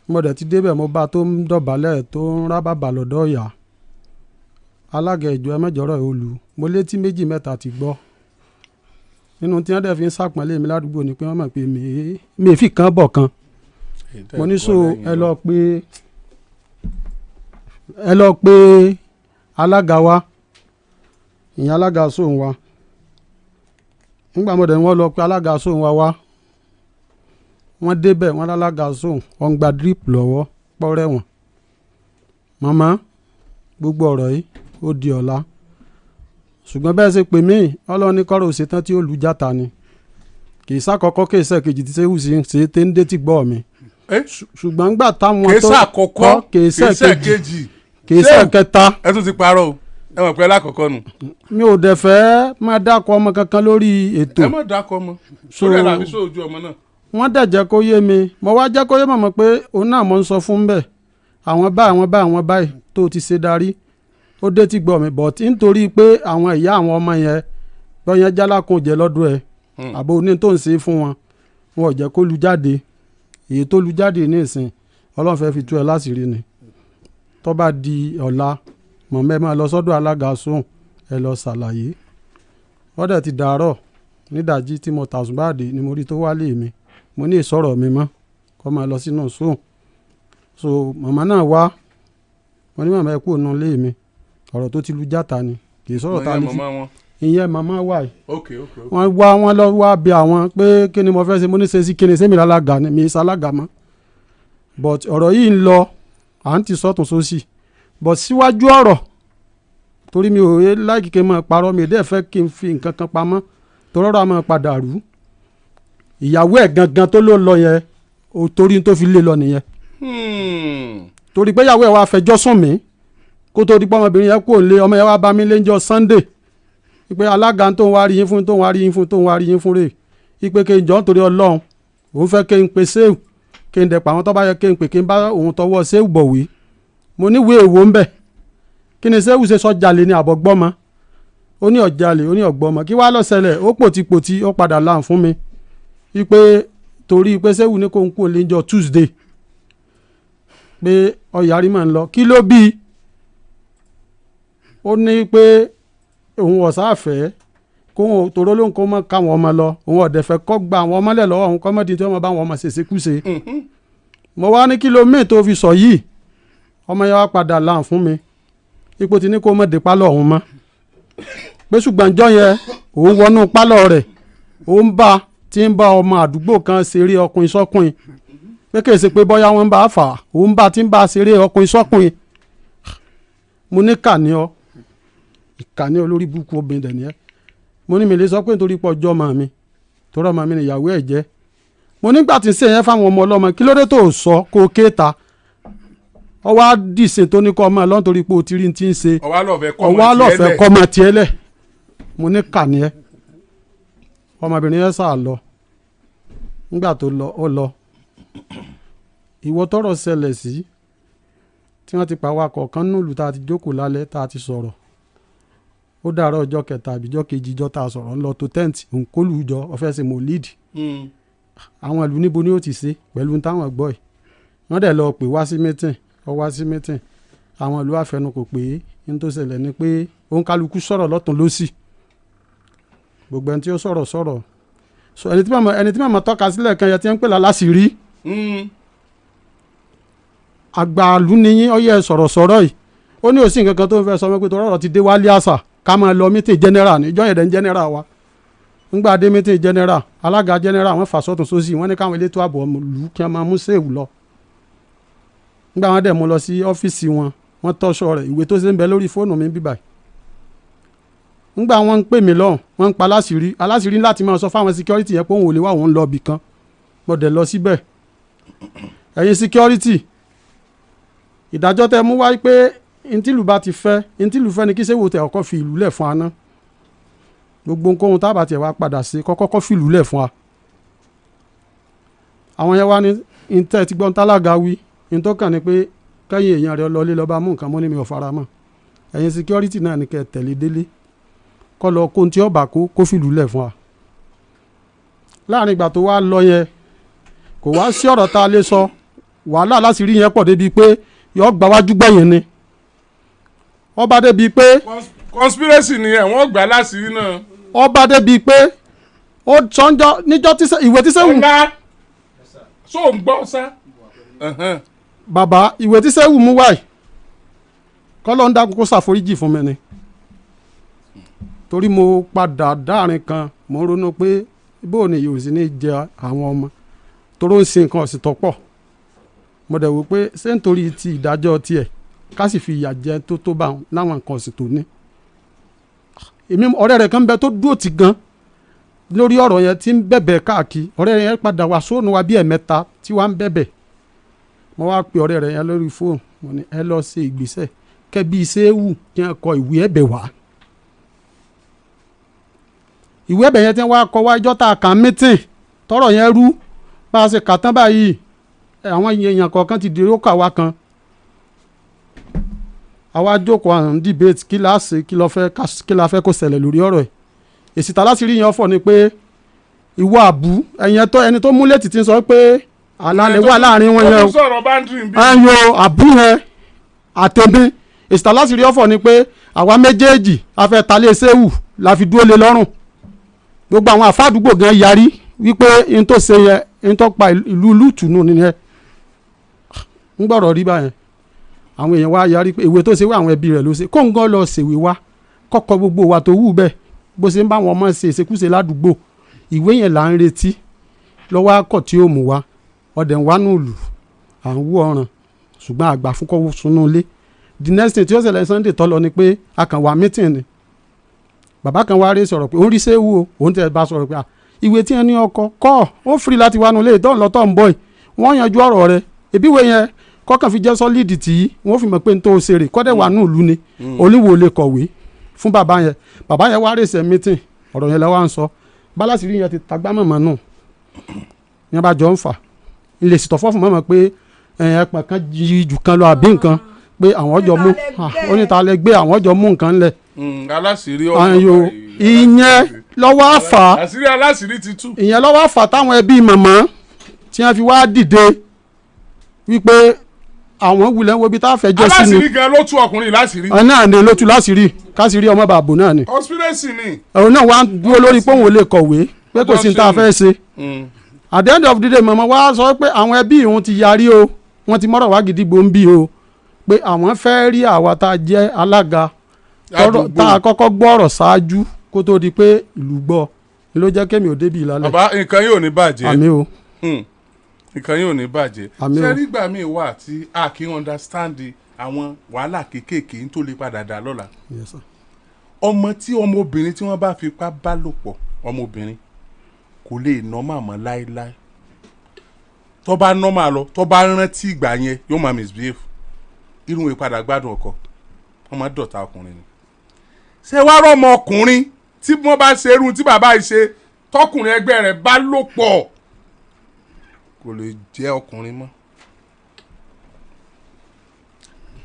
G: Mo dẹ̀ ti débẹ̀, mo bá tó ń dọ̀bálẹ̀ tó ń rábàbà lọ́dọ̀ ìyá. Alága ìjọ ẹmẹ́jọ́rọ̀ olù, mo létí méjì mẹ́ta ti gbọ́. Nínú tí wọ́n dẹ̀ fi ń sàpọ́nlé mi ládùúgbò ni pé wọ́n mọ̀ pé mi fi kan bọ̀ kan. Mo ní so ẹ lọ pé alága wa, ìyẹn alága sóun wa. Nígbà mo dẹ̀ ní wọ́n lọ pé alága sóun wá wá, wọ́n débẹ̀, wọ́n lálága sóun wọ́n ń gba drip lọ́wọ́ pọ́rẹ́ wọn. Màmá, gbogbo ọ̀rọ̀ yìí ó di ọ̀la, ṣùgbọ́n bẹ́ẹ̀ ṣe pè mí, Ọlọ́run ní kọ́rọ̀ òṣètán tí ó lu játa ni, kì í sàkọ́kọ́ kì í sẹ́kejì tí sẹ́wù sí ṣe é ń dé tí gbọ́ mi. Ṣùgbọ́n ńgbà táwọn
B: kì í
G: tó
B: sàkọ́kọ́,
G: kì í
B: kì í
G: sẹ́kejì,
B: sẹ́kejì,
G: kì í sẹ́kẹta.
B: Ẹ tún ti parọ́ o, ẹ mọ̀ pé lákọ̀ọ́kọ́ nù.
G: Mi ò dẹ̀ fẹ́ máa dákọ̀ ọmọ kankan lórí ètò.
B: Ẹ má dákọ̀ ọmọ sórí ẹ̀ làbí sóòjú ọmọ náà.
G: Wọ́n dẹ̀ jẹ́ kó yé mi, mo wá jẹ́ kó yé mọ̀mọ́ pé òun náà mo ń sọ fún bẹ́ẹ̀, àwọn báyìí, àwọn báyìí, àwọn báyìí tó ti ṣe darí ó dé ti gbọ́ mi, but nítorí pé àwọn ìyá àwọn ọmọ yẹn bọ́yẹn jálákùn jẹ lọ́dún ẹ̀ àbò oní tó ń ṣe fún wọn, wọn ò jẹ́ kó lu jáde. Èyí tó lu jáde ní ìsìn, Ọlọ́run fẹ́ fi tú ẹ láṣìírí ni. Tó bá di ọ̀la, mọ̀mọ́, ẹ máa lọ sọ́dọ̀ alága sóhùn, ẹ lọ ṣàlàyé. Wọ́n dẹ̀ ti dàárọ̀ nídàjí tí mo tàṣùbáàdì ni mo rí tó wálé mi. Mo ní ìsọ̀rọ̀ mi mọ́ kó máa lọ sínú sóhùn. So màmá náà wá, mo ní màmá, ẹ kúrò nínú ilé mi, ọ̀rọ̀ tó ti lu játa ni, kì í sọ̀rọ̀ ta
B: ìyẹn
G: lè fi
B: màmá wọn.
G: Ìyẹn màmá wà yìí.
B: Ok ok ok
G: Wọ́n wá, wọ́n lọ wá bí àwọn pé kí ni mo fẹ́ ṣe. Mo ní ṣe sí kí ni sẹ́mi lálága ni mi ṣalága mọ́, but ọ̀rọ̀ yìí ń lọ, à ń ti sọ́tún sósì, but síwájú ọ̀rọ̀, torí mi ò láìkí kí n máa parọ́, mi ò dẹ́ fẹ́ kí n fi nǹkan kan pamọ́, torí ọ̀rọ̀ a máa padà rú. Ìyàwó ẹ̀ gangan tó ló lọ yẹn o, torí tó fi lé lọ nìyẹn, torí pé ìyàwó ẹ̀ wá fẹjọ́ sùn mí kó tó di pé ọmọbìnrin yẹn kúrò lé. Ọmọ yẹn wá bá mi léńjọ́ Sunday pé alága tó ń wá rí yín fún, tó ń wá rí yín fún, tó ń wá rí yín fún rè ipe kí n jọ nítorí Ọlọ́run, òun fẹ́ kí n pe sèw, kí n dẹ̀ pa àwọn tó bá yẹ kí n pè, kí n bá òun tọwọ́ sèw bọ̀wé. Mo ní ìwé èwo ń bẹ̀? Kí ni sèw ṣe? Sọ́jalè ni àbọ̀gbọ́mọ? Ó ní ọ̀jalè, ó ní ọ̀gbọ́mọ. Kí wàá lọ ṣẹlẹ̀? Ó pòtipòti, ó padà láǹ fún mi wípé torí pé sèw ní kó ń kú léńjọ́ Tuesday, pé ọ̀yàrí máa ń lọ. Kí ló bí? Ó ní pé òun ọ̀sáfẹ́ kóun toró lóun kó mọ́ káwọn ọmọ lọ, òun ọ̀dẹ̀fẹ́ kọ́ gba àwọn ọmọlẹ̀ lọ́wọ́ òun, kọ́ mọ́di tí wọ́n bá wọn ọmọ ṣèṣe kúṣe. Mo wá ní kí ló míì tó fi sọ yìí? Ọmọ yẹn wá padà láǹ fún mi ipò tí ní kó mọ̀ dé pálọ̀ òun mọ́, pé ṣùgbọ́n jọ́ yẹn òun wọnú pálọ̀ rẹ̀, òun bá tí ń bá ọmọ àdúgbò kan ṣeré ọkùnrin sọ́kùnrin, pé kèsì ṣe pé bóyá wọ́n ń bá a fà á, òun bá tí ń bá a ṣeré ọkùnrin sọ́kùnrin. Mo ní kà ní ọ, ìkànnì olórí burúkú obìnrin dẹ̀ nìyẹn. Mo ní mi lè sọ pé nítorí pé ọjọ́ ọmọ mi, torí ọmọ mi nìyàwó ẹ̀ jẹ́. Mo nígbà tí ń ṣe yẹn fáwọn ọmọ ọlọ́mọ, kí ló dé tó o sọ kó o kéta ọwọ́ àdìsẹ́ tó ní kọ́ ọmọ ẹ̀ lọ́n, torí pé o ti rí ní ti ń ṣe.
B: Ọwọ́ àlọ́fẹ́ kọ́
G: ọwọ́
B: ọmọ tiẹ̀
G: àlọ́fẹ́
B: lẹ̀.
G: kọ́ ọmọ tiẹ̀ lẹ̀. Mo ní kàní ẹ. Ọmọbìnrin yẹn sà lọ. Nígbà tó lọ, ó lọ. Ìwọ tọ́rọ̀ ṣẹlẹ̀ sí, tí wọ́n ti pa wa kọ̀ọ̀kan nílùú tá a ti jókòó lálẹ́ tá a ti sọ̀rọ̀, ó dàárọ̀ ọjọ́ kẹta àbíjọ́ kejì ìjọ tá a sọ̀rọ̀, ńlọ tó tẹ́ǹtì òǹkólù jọ ọ̀fẹ́ ṣe mọ̀lídì. Àwọn ìlú níbo ni ó ti ṣe pẹ̀lú táwọn gbọ́ ẹ̀? Wọ́n dẹ̀ lọ pè wá sí mítìn, ọ wá sí mítìn, àwọn ìlú àfẹnukò pé n tó ṣẹlẹ̀ ni pé òǹkálukú sọ̀rọ̀ lọ́tún lọ́sì, gbogbo ẹni tí ó sọ̀rọ̀ sọ̀rọ̀. So ẹni tí màmá tọ́ka sílẹ̀ kan yẹn tí ń pè láláṣìírí àgbàlú niyín, ọyẹ sọ̀rọ̀ sọ̀rọ̀ yìí. Ó ní òsì nǹkan kan tó ń fẹ́ sọ wọ́n pé tó rọ̀rọ̀ ti dé wálé àṣà ká máa lọ mítìn general ní ìjọ yẹn dẹ̀ ń general wa. Ńgbà dé mítìn general, alága general wọ́n fà sọ́tún sósì, wọ́n ní káwọn elétò ààbò lù kí wọ́n máa mú sèwù lọ. Ńgbà wọ́n dẹ̀ mú lọ sí ọ́fíìsì wọn, wọ́n tọ́ṣọ rẹ̀, ìwé tó ṣe ń bẹ lórí fóònù mi bíbà. Ńgbà wọ́n ń pè mí lọ́hùn, wọ́n ń pa aláṣìírí, aláṣìírí láti máa sọ fáwọn security yẹn pé òun ò lè wá, òun ń lọ ibì kan. Mo dẹ̀ lọ síbẹ̀. Ẹ̀yin security, ìdájọ́ tẹ mú wáyé pé ntìlù bá ti fẹ́, ntìlù fẹ́ ni kí sẹ́wọ́ tẹ ọkọ́ fi ìlú lẹ̀ fún wa ná. Gbogbo nǹkan tá a bá tiẹ̀ wá padà sí kọ́kọ́ kọ́ fi ìlú lẹ̀ fún wa. Àwọn yẹn wá ní ntẹ́ ti gbọ́n tálága wí, ntọ́kàn ni pé kẹ́yìn èèyàn rẹ̀ lọlé lọ́ba mú nǹkan mọ́ ní mi ò fara mọ́. Ẹ̀yin security náà ni kẹ́ ẹ tẹ̀lé délé, kọ́ lọ kó ntí ọba kó kó fi ìlú lẹ̀ fún wa. Láàrin ìgbà tó wá lọ yẹn, kò wá sí ọ̀rọ̀ tá a lè sọ. Wàhálà láti rí yẹn pọ̀ débi pé yọ gbà wájú gbẹ̀yìn ni ọba débi pé
B: Conspiracy ni ẹ̀, wọ́n gbà láṣìírí náà.
G: Ọba débi pé ó sọ́njọ́ níjọ́ tí ìwé tí sẹ́wù
B: Ọ̀la so ń gbọ́ sá.
G: Bàbá, ìwé tí sẹ́wù mú wáyé, kọ́lọ́ ń dákun kó ṣàforíjì fún mi ni, torí mo padà dáàrin kan. Mo ń ronú pé bóò ni yóò sì ní jẹ àwọn ọmọ toró ń sin nǹkan ọ̀sìn tó pọ̀. Mo dẹ̀ wò pé ṣé nítorí ti ìdájọ́ tiẹ̀ ká sì fi ìyà jẹ tó tó bá wọn láwọn nǹkan ọ̀sìn tó ní. Èmi ọ̀rẹ́ rẹ̀ kan bẹ tó dúró ti gan lórí ọ̀rọ̀ yẹn tí ń bẹ̀bẹ̀ káàkiri. Ọ̀rẹ́ rẹ̀ yẹn padà wá sóònù wa bí ẹ̀mẹ́ta tí wàá ń bẹ̀bẹ̀. Mo wá pe ọ̀rẹ́ rẹ̀ yẹn lórí fóònù, mo ní ẹ lọ ṣe ìgbésẹ̀ kẹ́bí iṣẹ́ wù kí wọ́n kọ ìwé ẹ̀bẹ̀ wá. Ìwé ẹ̀bẹ̀ yẹn tí wọ́n á kọ wá ijọ́ tá a kàn mítìn tọ́rọ̀ yẹn rú bá a ṣe kà tán báyìí, àwọn èèyàn kọ̀ọ̀kan ti dèrò kà wá kan. Àwa jókòó àrùn debate kí la ṣe, kí la fẹ́ kó ṣẹlẹ̀ lórí ọ̀rọ̀ ẹ̀. Èsì tá láti rí yẹn ọ̀fọ̀ ni pé ìwọ àbú ẹ̀yẹn tó ẹni tó múlẹ̀ títí sọ pé àlàlẹ̀ wà láàrin wọn yẹn o, ẹ̀yọ àbú yẹn àtẹ̀mí. Èsì tá láti rí ọ̀fọ̀ ni pé àwa méjèèjì a fẹ́ ta lé sẹ́wù la fi dúró lé lọ́rùn. Gbogbo àwọn àfáàdúgbò gan yarí wípé n tó ṣe yẹn n tó pa ìlú lùtùnú nìyẹn. Ń gbọ́dọ̀ rí báyẹn àwọn èèyàn wá yarí pé ìwé tó ṣe wá àwọn ẹbí rẹ̀ ló ṣe kó ń gan lọ ṣèwé wá kọ́kọ́ gbogbo wa tó wù bẹ́ẹ̀ bó ṣe ń bá wọn ọmọ ṣe ìṣekúṣe ládùúgbò. Ìwé yẹn là ń retí lọ́wọ́ akọ̀ tí ó mú wa ọ̀dẹ̀ ń wá nù lù à ń wú ọ̀ràn ṣùgbọ́n àgbà fún kọ́wọ́ sunú ilé. The next thing tí ó ṣẹlẹ̀ Sunday tó lọ ni pé a kàn wá meeting ni bàbá kan wá rí sọ̀rọ̀ pé òun rí séwu o, òun tẹ̀ bá sọ̀rọ̀ pé ìwé tí ẹ ní ọkọ kọ́ ó free láti wá nulẹ̀ ìtọ́ ńlọtọ̀ ń bọ̀ yìí wọ́n yanjú ọ̀rọ̀ rẹ̀ ìbíwé yẹn kọ́kàn fi jẹ́ sọ́lídì tí wọ́n fi mọ̀ pé n tó ṣe rè kọ́dẹ̀ wà nù ìlú ni oníwò lè kọ̀wé fún bàbá yẹn. Bàbá yẹn wá rèsè meeting ọ̀rọ̀ yẹn lọ́wọ́ à ń sọ bálásìrí yẹn ti tagbá mọ̀mọ́ nù yẹn bá jọ ń fà ilé ìsìtọ̀fọ́ fún mọ̀mọ́ pé ẹ̀pọ̀n kan jù kan lọ àbí nǹkan pé àwọn jọ mú oníta lẹ gbé àwọn jọ mú nǹkan lẹ̀.
B: Aláṣìírí
G: ọ̀hún ìyẹn lọ́wọ́ àfà
B: àṣírí aláṣìírí ti tú.
G: Ìyẹn lọ́wọ́ àfà táwọn ẹbí mọ̀mọ́ tí wọ́n fi wá dìde wípé àwọn wulẹ̀ ń wo ibi tá a fẹ́ jọ sí ni.
B: Aláṣìírí gan ló tú ọkùnrin láṣìírí.
G: Náà ni ló tú láṣìírí káṣìírí ọmọ bàbò náà ni.
B: Conspiracy ni.
G: Òun náà wá dúró lórí pé òun ò lè kọ̀wé pé kò sí ní tá a fẹ́ ṣe. At the end of the day mọ̀mọ́ wá sọ pé àwọn ẹbí òun ti yarí o, wọ́n ti mọ́rọ̀ wá gidigbo ń bí o, pé àwọn fẹ́ rí àwa tá a jẹ́ alága tá a kọ́kọ́ gbọ́ ọ̀rọ̀ ṣáájú kó tó di pé ìlú gbọ́ ló jẹ́ kémi ò débi ìlàlẹ̀.
B: Bàbá nǹkan yóò ní bàjẹ́.
G: Àmín o.
B: Nǹkan yóò ní bàjẹ́. Ṣé nígbà míì wà tí a kì í understand àwọn wàhálà kéékèèké tó lè padà dà lọ́la.
G: Yes sir.
B: Ọmọ tí ọmọbìnrin tí wọ́n bá fipá bá lò pọ̀ ọmọbìnrin kò lè nọ́mà mọ́ láéláé. Tó bá nọ́mà lọ tó bá rántí ìgbà yẹn yóò máa misbehave. Irun ìpadà gbádùn ọkọ wọ́n máa dọ̀tá ọkùnrin ni. Ṣé wàá rọ́mọ ọkùnrin tí wọ́n bá ṣe irun tí bàbá yìí ṣe tọkùnrin ẹgbẹ́ rẹ̀ bá lò pọ̀ kò lè jẹ́ ọkùnrin mọ́,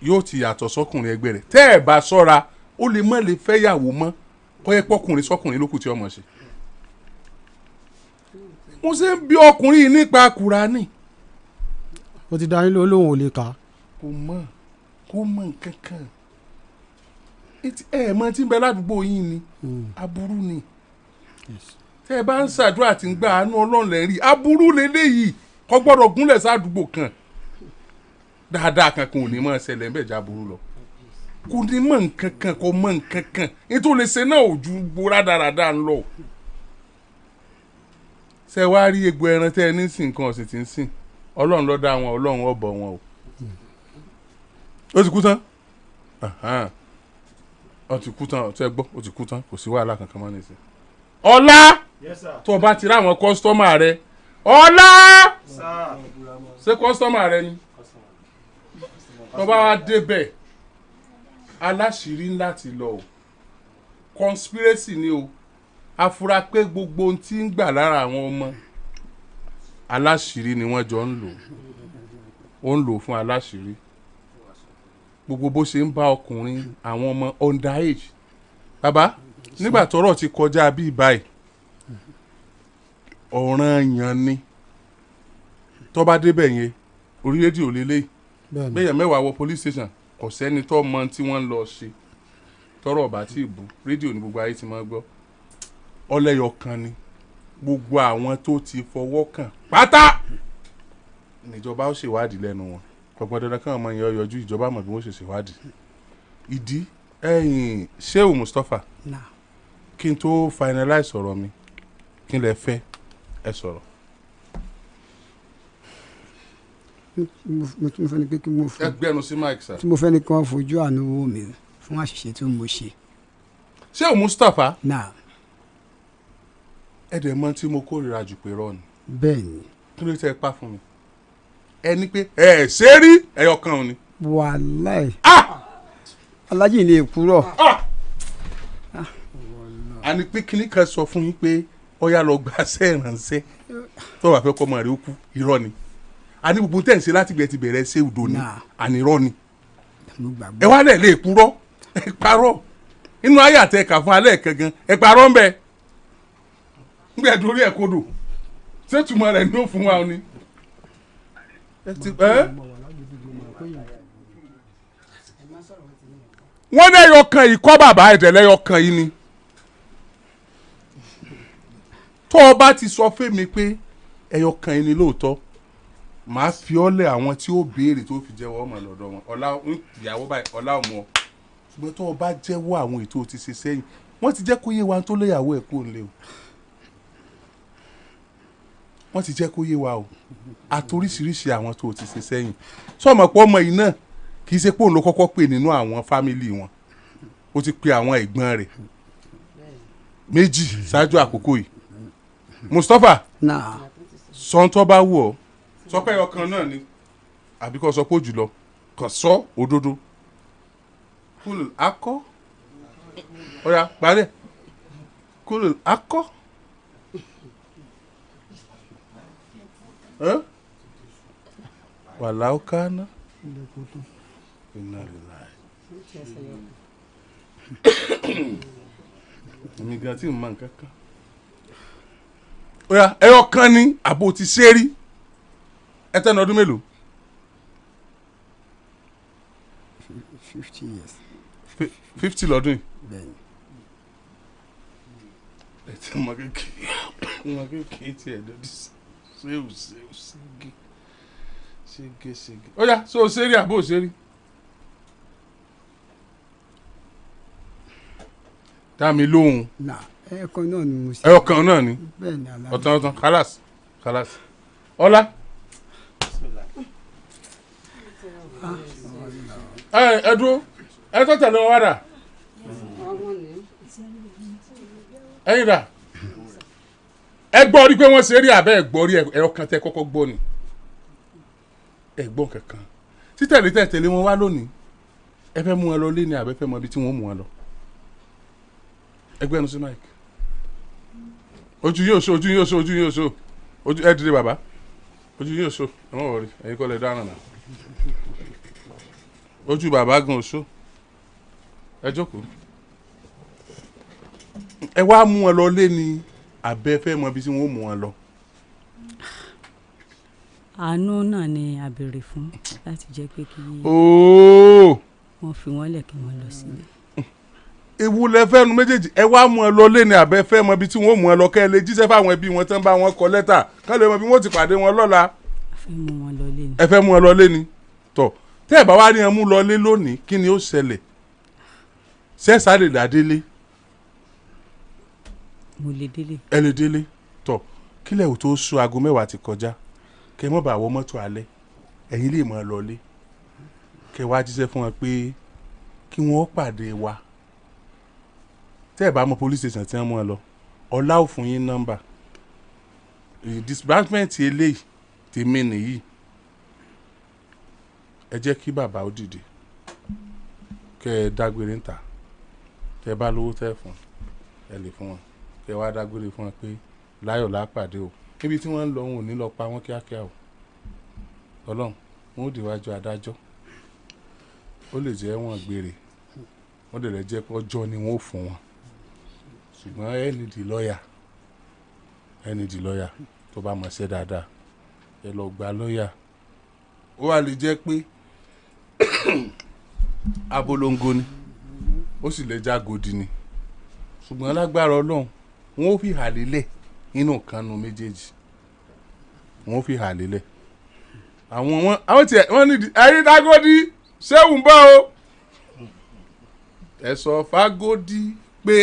B: yóò ti yàtọ̀ sọkùnrin ẹgbẹ́ rẹ̀. Tẹ́ ẹ̀ bá sọ́ra ó lè má lè fẹ́yàwó mọ́ kọ́ ẹ pọ́kùnrin sọkùnrin lókù tí ọmọ ṣe. Mo ṣe ń bí ọkùnrin yìí nípa Kùránì.
G: Ó ti dá yín lóhùn ò lè kà á.
B: Kò mọ̀ kò mọ̀ nǹkan kan ẹ mọ̀ tí ń bẹ ládùúgbò yín ni aburú ni. Tẹ́ ẹ bá ń ṣàdúrà tí ń gba àánú Ọlọ́run lẹ́ rí aburú lélẹ́yìí kò gbọ́dọ̀ gúnlẹ̀ sádùúgbò kan dáadáa kankan ò ní mọ̀ ṣẹlẹ̀ ńbẹ̀ já burú lọ. Kò ní mọ̀ nǹkan kan kò mọ̀ nǹkan kan nítorí lè ṣe náà ò ju gbó rádaràda ń lọ. Ṣé wàá rí egbò ẹran tẹ́ ẹ ní sìn nǹkan ọ̀sìn tí ń sìn Ọlọ́run ló dá wọn Ọlọ́run ó bọ̀ wọn o. Ó ti kú tán, ó ti kú tán, ó ti gbọ́, ó ti kú tán, kò sí wàhálà kankan mọ́ nísìnyí. Ọlá tó o bá ti rí àwọn kọ́sítọ́mà rẹ Ọlá ṣé kọ́sítọ́mà rẹ ni tó bá wá débẹ̀ aláṣìírí ńlá ti lọ o, conspiracy ni o, afura pé gbogbo ohun tí ń gbà lára àwọn ọmọ aláṣìírí ni wọ́n jọ ń lò ó ń lò fún aláṣìírí. Gbogbo bó ṣe ń bá ọkùnrin àwọn ọmọ underage bàbá nígbà tọ́rọ̀ ti kọjá bíi báyìí ọ̀ranyàn ni tó bá débẹ̀ yẹn orí rédíò lélẹ́yìí bẹ́ẹ̀ mẹ́wàá wọ police station kò sẹ́ni tó mọ tí wọ́n lọ ṣe tọ́rọ̀ ọ̀bá tí ì bú rédíò ní gbogbo ayé ti máa gbọ́. Ọlẹ́yọ̀ kan ni gbogbo àwọn tó ti fọwọ́ kàn pátá níjọba ó ṣèwádìí lẹ́nu wọn. Pọ̀pọ̀ dandan káwọn ọmọ yẹn yọjú ìjọba mọ̀ bí wọ́n ṣe ṣèwádìí. Ìdí ẹ̀yìn Shehu Mustapha kí n tó finalize ọ̀rọ̀ mi Kí lẹ fẹ́? Ẹ sọ̀rọ̀.
C: Mo tún fẹ́ ni pé kí mo
B: Ẹ gbẹnu sí mic sir.
C: Tí mo fẹ́ ni kí wọ́n fojú àánú wò mí fún àṣìṣe tí mo ṣe.
B: Ṣé o Mustapha?
C: Náà.
B: Ẹ dẹ̀ mọ̀ tí mo kórìíra jù pé rọ ni.
C: Bẹ́ẹ̀ ni.
B: Kí ló tẹ́ ẹ pa fún mi? Ẹ ní pé ẹ ṣe rí ẹyọ kan ni.
C: Wàláì. Alájì lè kúrọ̀.
B: A ní pé kíní kan sọ fún yín pé ọyá lọ gba ṣẹ́ ìrànṣẹ́ tó bá fẹ́ kọ́ ọmọ rẹ̀ ó kú, irọ́ ni. A ní gbogbo tẹ̀ ń ṣe láti gbẹ ti bẹ̀rẹ̀ ṣé odò ni, àní irọ́ ni. Ẹ wá lẹ̀ lè kúrọ́, ẹ parọ́ inú ayé àti ẹ̀ka fún alẹ́ kankan, ẹ parọ́ ń bẹ ń bẹ dorí ẹ̀ kodò. Ṣé tùmọ̀ rẹ̀ ní ó fún wa ni? Wọ́n ní ẹyọ kan yìí kọ́ bàbá ẹ̀dẹ̀ lẹ́yọ kan yìí ni. Tó o bá ti sọ fún mi pé ẹyọ kan yìí ni lóòótọ́, màá fi ọ́ lẹ̀ àwọn tí ó béèrè tó fi jẹ́wọ́ ọmọ lọ́dọ̀ wọn. Ọlá ìyàwó báyìí, ọlá ọmọ. Ṣùgbọ́n tó o bá jẹ́wọ́ àwọn ètò ti ṣe sẹ́yìn, wọ́n ti jẹ́ kó yé wa tó léyàwó ẹ̀ kó lé o. Wọ́n ti jẹ́ kó yé wa o. Àtoríṣiríṣi àwọn tó ti ṣe sẹ́yìn. Sọ̀mọ̀ pọ̀ ọmọ yìí náà kì í ṣe pé òun ló kọ́kọ́ pè nínú àwọn fámìlì wọn. Ó ti pe àwọn ẹ̀gbọ́n rẹ̀ méjì ṣáájú àkókò yìí. Mustapha, sọ tó bá wù ọ́, sọ pé ọkàn náà ni àbí kò sọ pé jùlọ, kò sọ òdodo. Kúlù akọ ọ̀yà parí ẹ̀. Kúlù akọ. Wàláwù kánà. Inna lillahi. Èmi gan tí mo máa ń kankan. Oya, ẹyọ kan ni àbò ti ṣe rí. Ẹ tẹ́nu ọdún mélòó?
C: 50 years.
B: 50 lọ́dún yìí.
C: Bẹ́ẹ̀ni.
B: Ẹ ti mọ kékeré, mọ kékeré tí ẹ dọ́dí ṣéwù ṣéwù ṣége ṣége ṣége. Oya, ṣé o ṣe rí àbò ṣe rí? Dá mi lóhùn.
C: Nà, ẹyọ kan náà ni mo ṣe.
B: Ẹyọ kan náà ni.
C: Bẹ́ẹ̀ni, Aláàjì.
B: Ọ̀tán ọ̀tán, kálás kálás. Ọlá. Ẹ ẹ dúró, ẹ tó tẹ̀lé wọn wá dà. Ẹyin dà. Ẹ gbọ́ rí pé wọ́n ṣe rí àbẹ́ ẹ gbọ́ rí ẹyọ kan tẹ kọ́kọ́ gbọ́ ni. Ẹ gbọ́ kankan. Títẹ̀lé tẹ̀lé wọn wá lónìí. Ẹ fẹ́ mú wọn lọ lé ni àbẹ́ fẹ́ mọ ibi tí wọ́n mú wọn lọ. Ẹgbẹ́ ẹnu sí mike. Ojú yóò so, ojú yóò so, ojú yóò so. Ojú ẹ dìde bàbá. Ojú yóò so. Ẹ má wọrí, ẹ̀yin kọ́ lẹ dáná náà. Ojú bàbá gan oṣó. Ẹ jókòó. Ẹ wá mú wọn lọ lé ni àbẹ́ fẹ́ mọ ibi tí wọ́n mú wọn lọ.
E: Àánú náà ni a béèrè fún láti jẹ́ pé kí wọ́n fi wọ́n lẹ̀ kí wọ́n lọ sílé.
B: Ewu lẹ fẹ́ nu méjèèjì. Ẹ wá mú ẹ lọ lé ní àbẹ́ fẹ́ mọ ibi tí wọ́n mú ẹ lọ kẹ́ ẹ lè jíṣẹ́ fáwọn ẹbí wọn tán bá wọn kọ lẹ́tà kán lè mọ bí wọ́n ti pàdé wọn lọ́la.
E: A fẹ́ mú wọn lọ lé ni.
B: Ẹ fẹ́ mú ẹ lọ lé ni. Tọ̀ tẹ́ ẹ bá wá ní ẹ mú lọ lé lónìí, kí ni ó ṣẹlẹ̀? Ṣẹ́sà lè dá délé?
E: Mo lè délé.
B: Ẹ lè délé. Tọ̀ kílẹ̀ ò tó sún aago 10 ti kọjá, kẹ́ mọ́ bá wọ mọ́tò alẹ́, ẹ̀yin lè mọ́ lọ lé. Kẹ́ wá jíṣẹ́ fún wọn pé kí wọ́n pàdé wa. Tẹ́ ẹ bá mọ police station tí wọ́n mú ẹ lọ, ọlá ò fún yín nọ́mbà. Disbursement eléyìí tèmi nìyí. Ẹ jẹ́ kí bàbá ó dìde, kẹ́ ẹ dágbére ń ta. Tẹ́ ẹ bá lówó tẹ́ ẹ fún, ẹ lè fún wọn. Kẹ́ ẹ wá dágbére fún wọn pé láyọ̀ lápàdé o. Níbi tí wọ́n ń lọ, wọn ò ní lọ pa wọ́n kíákíá o. Ọlọ́run, wọn ò déwájú adájọ́. Ó lè jẹ́ wọ́n gbére, wọ́n dẹ̀ lè jẹ́ pé ọjọ́ ni wọ́n ó fún wọn. Ṣùgbọ́n ẹ ní di lọ́ọ̀yà, ẹ ní di lọ́ọ̀yà tó bá mọ̀ ṣe dáadáa, ẹ lọ gba lọ́ọ̀yà. Ó wá lè jẹ́ pé abolongo ni, ó sì lè jágodi ni. Ṣùgbọ́n lágbára Ọlọ́run, wọ́n ó fi hà lélẹ̀ nínú ìkànnù méjèèjì. Wọ́n ó fi hà lélẹ̀. Àwọn wọn, àwọn tiẹ̀, wọ́n ní di, ẹ̀yin dágódì, ṣéwù ń bọ̀ o. Ẹ sọ fágódì pé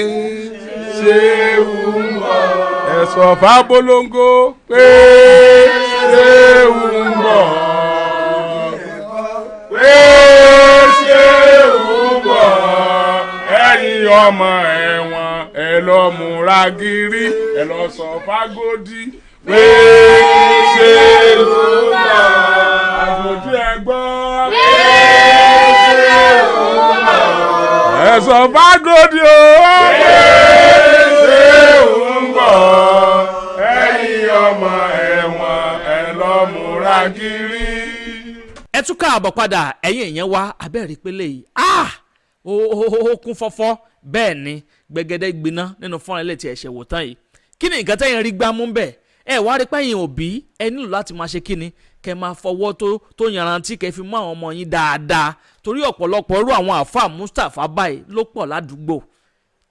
B: ṣéwù ń bọ̀. Ẹ̀sọ̀ fábólóńgó pé ṣéwù ń bọ̀, pé ṣéwù ń bọ̀. Ẹ̀yin ọmọ ẹ̀wọ̀n, ẹ lọ múra gírí, ẹ lọ sọ fágódì pé ṣéwù ń bọ̀. Àgòdì, ẹ gbọ́ pé ṣéwù ń bọ̀. Ẹ̀sọ̀ fágódì o pé ṣéwù ń bọ̀. Ẹ̀yin ọmọ ẹ̀wọ̀n, ẹ lọ múra gírí.
D: Ẹ tún káàbọ̀ padà, ẹ̀yin èèyàn wa. Abẹ́rẹ́ ìpele yìí, ah, ó ó kún fọ́fọ́. Bẹ́ẹ̀ ni gbẹgẹdẹ gbiná nínú fọ́nrán ilé tí ẹ ṣẹ̀ wò tán yìí. Kí ni nǹkan tẹ́yìn rí gbámú bẹ́ẹ̀? Ẹ wá rí pẹ́yìn òbí, ẹ nílò láti máa ṣe kí ni, kẹ́ máa fọwọ́ tó yanrantí, kẹ́ fi mú àwọn ọmọ yín dáadáa, torí ọ̀pọ̀lọpọ̀ irú àwọn àáfàá Mustapha báyìí ló pọ̀ ládùúgbò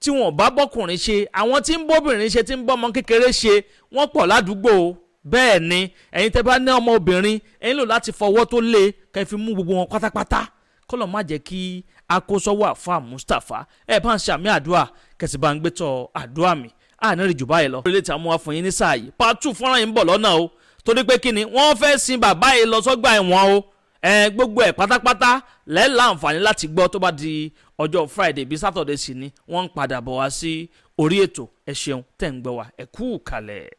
D: tí wọn bá bọ́kùnrin ṣe. Àwọn tí ń bóbìnrin ṣe, tí ń bọ́mọ kékeré ṣe, wọ́n pọ̀ ládùúgbò o. Bẹ́ẹ̀ ni ẹ̀yin tẹ́ bá ní ọmọ obìnrin, ẹ̀yin lò láti fọwọ́ tó lé kẹ́ fi mú gbogbo wọn pátápátá, kọ́lọ̀ má jẹ́ kí a kó sọ́wọ́ àfa Mustapha. Ẹ bá ń ṣàmì àdúrà, kẹsì bá ń gbé tọ́ àdúrà mi. Àní rí jù báyìí lọ. Orílẹ̀ tí a mú wá fún yín ní sáà yìí, part 2 fọ́nrán yìí ń bọ̀ lọ́nà o, torí pé kíni, wọ́n fẹ́ sin bàbá yìí lọ sọ́gbà ẹ̀wọ̀n o. Ẹ gbogbo ẹ̀ pátápátá lẹ́ẹ̀ láǹfààní láti gbọ́ tó bá di ọjọ́ Friday bí Saturday sì ni wọ́n ń padà bọ̀ wá sí orí ètò. Ẹ ṣeun tẹ̀ ń gbọ́ wa, ẹ kú kalẹ̀.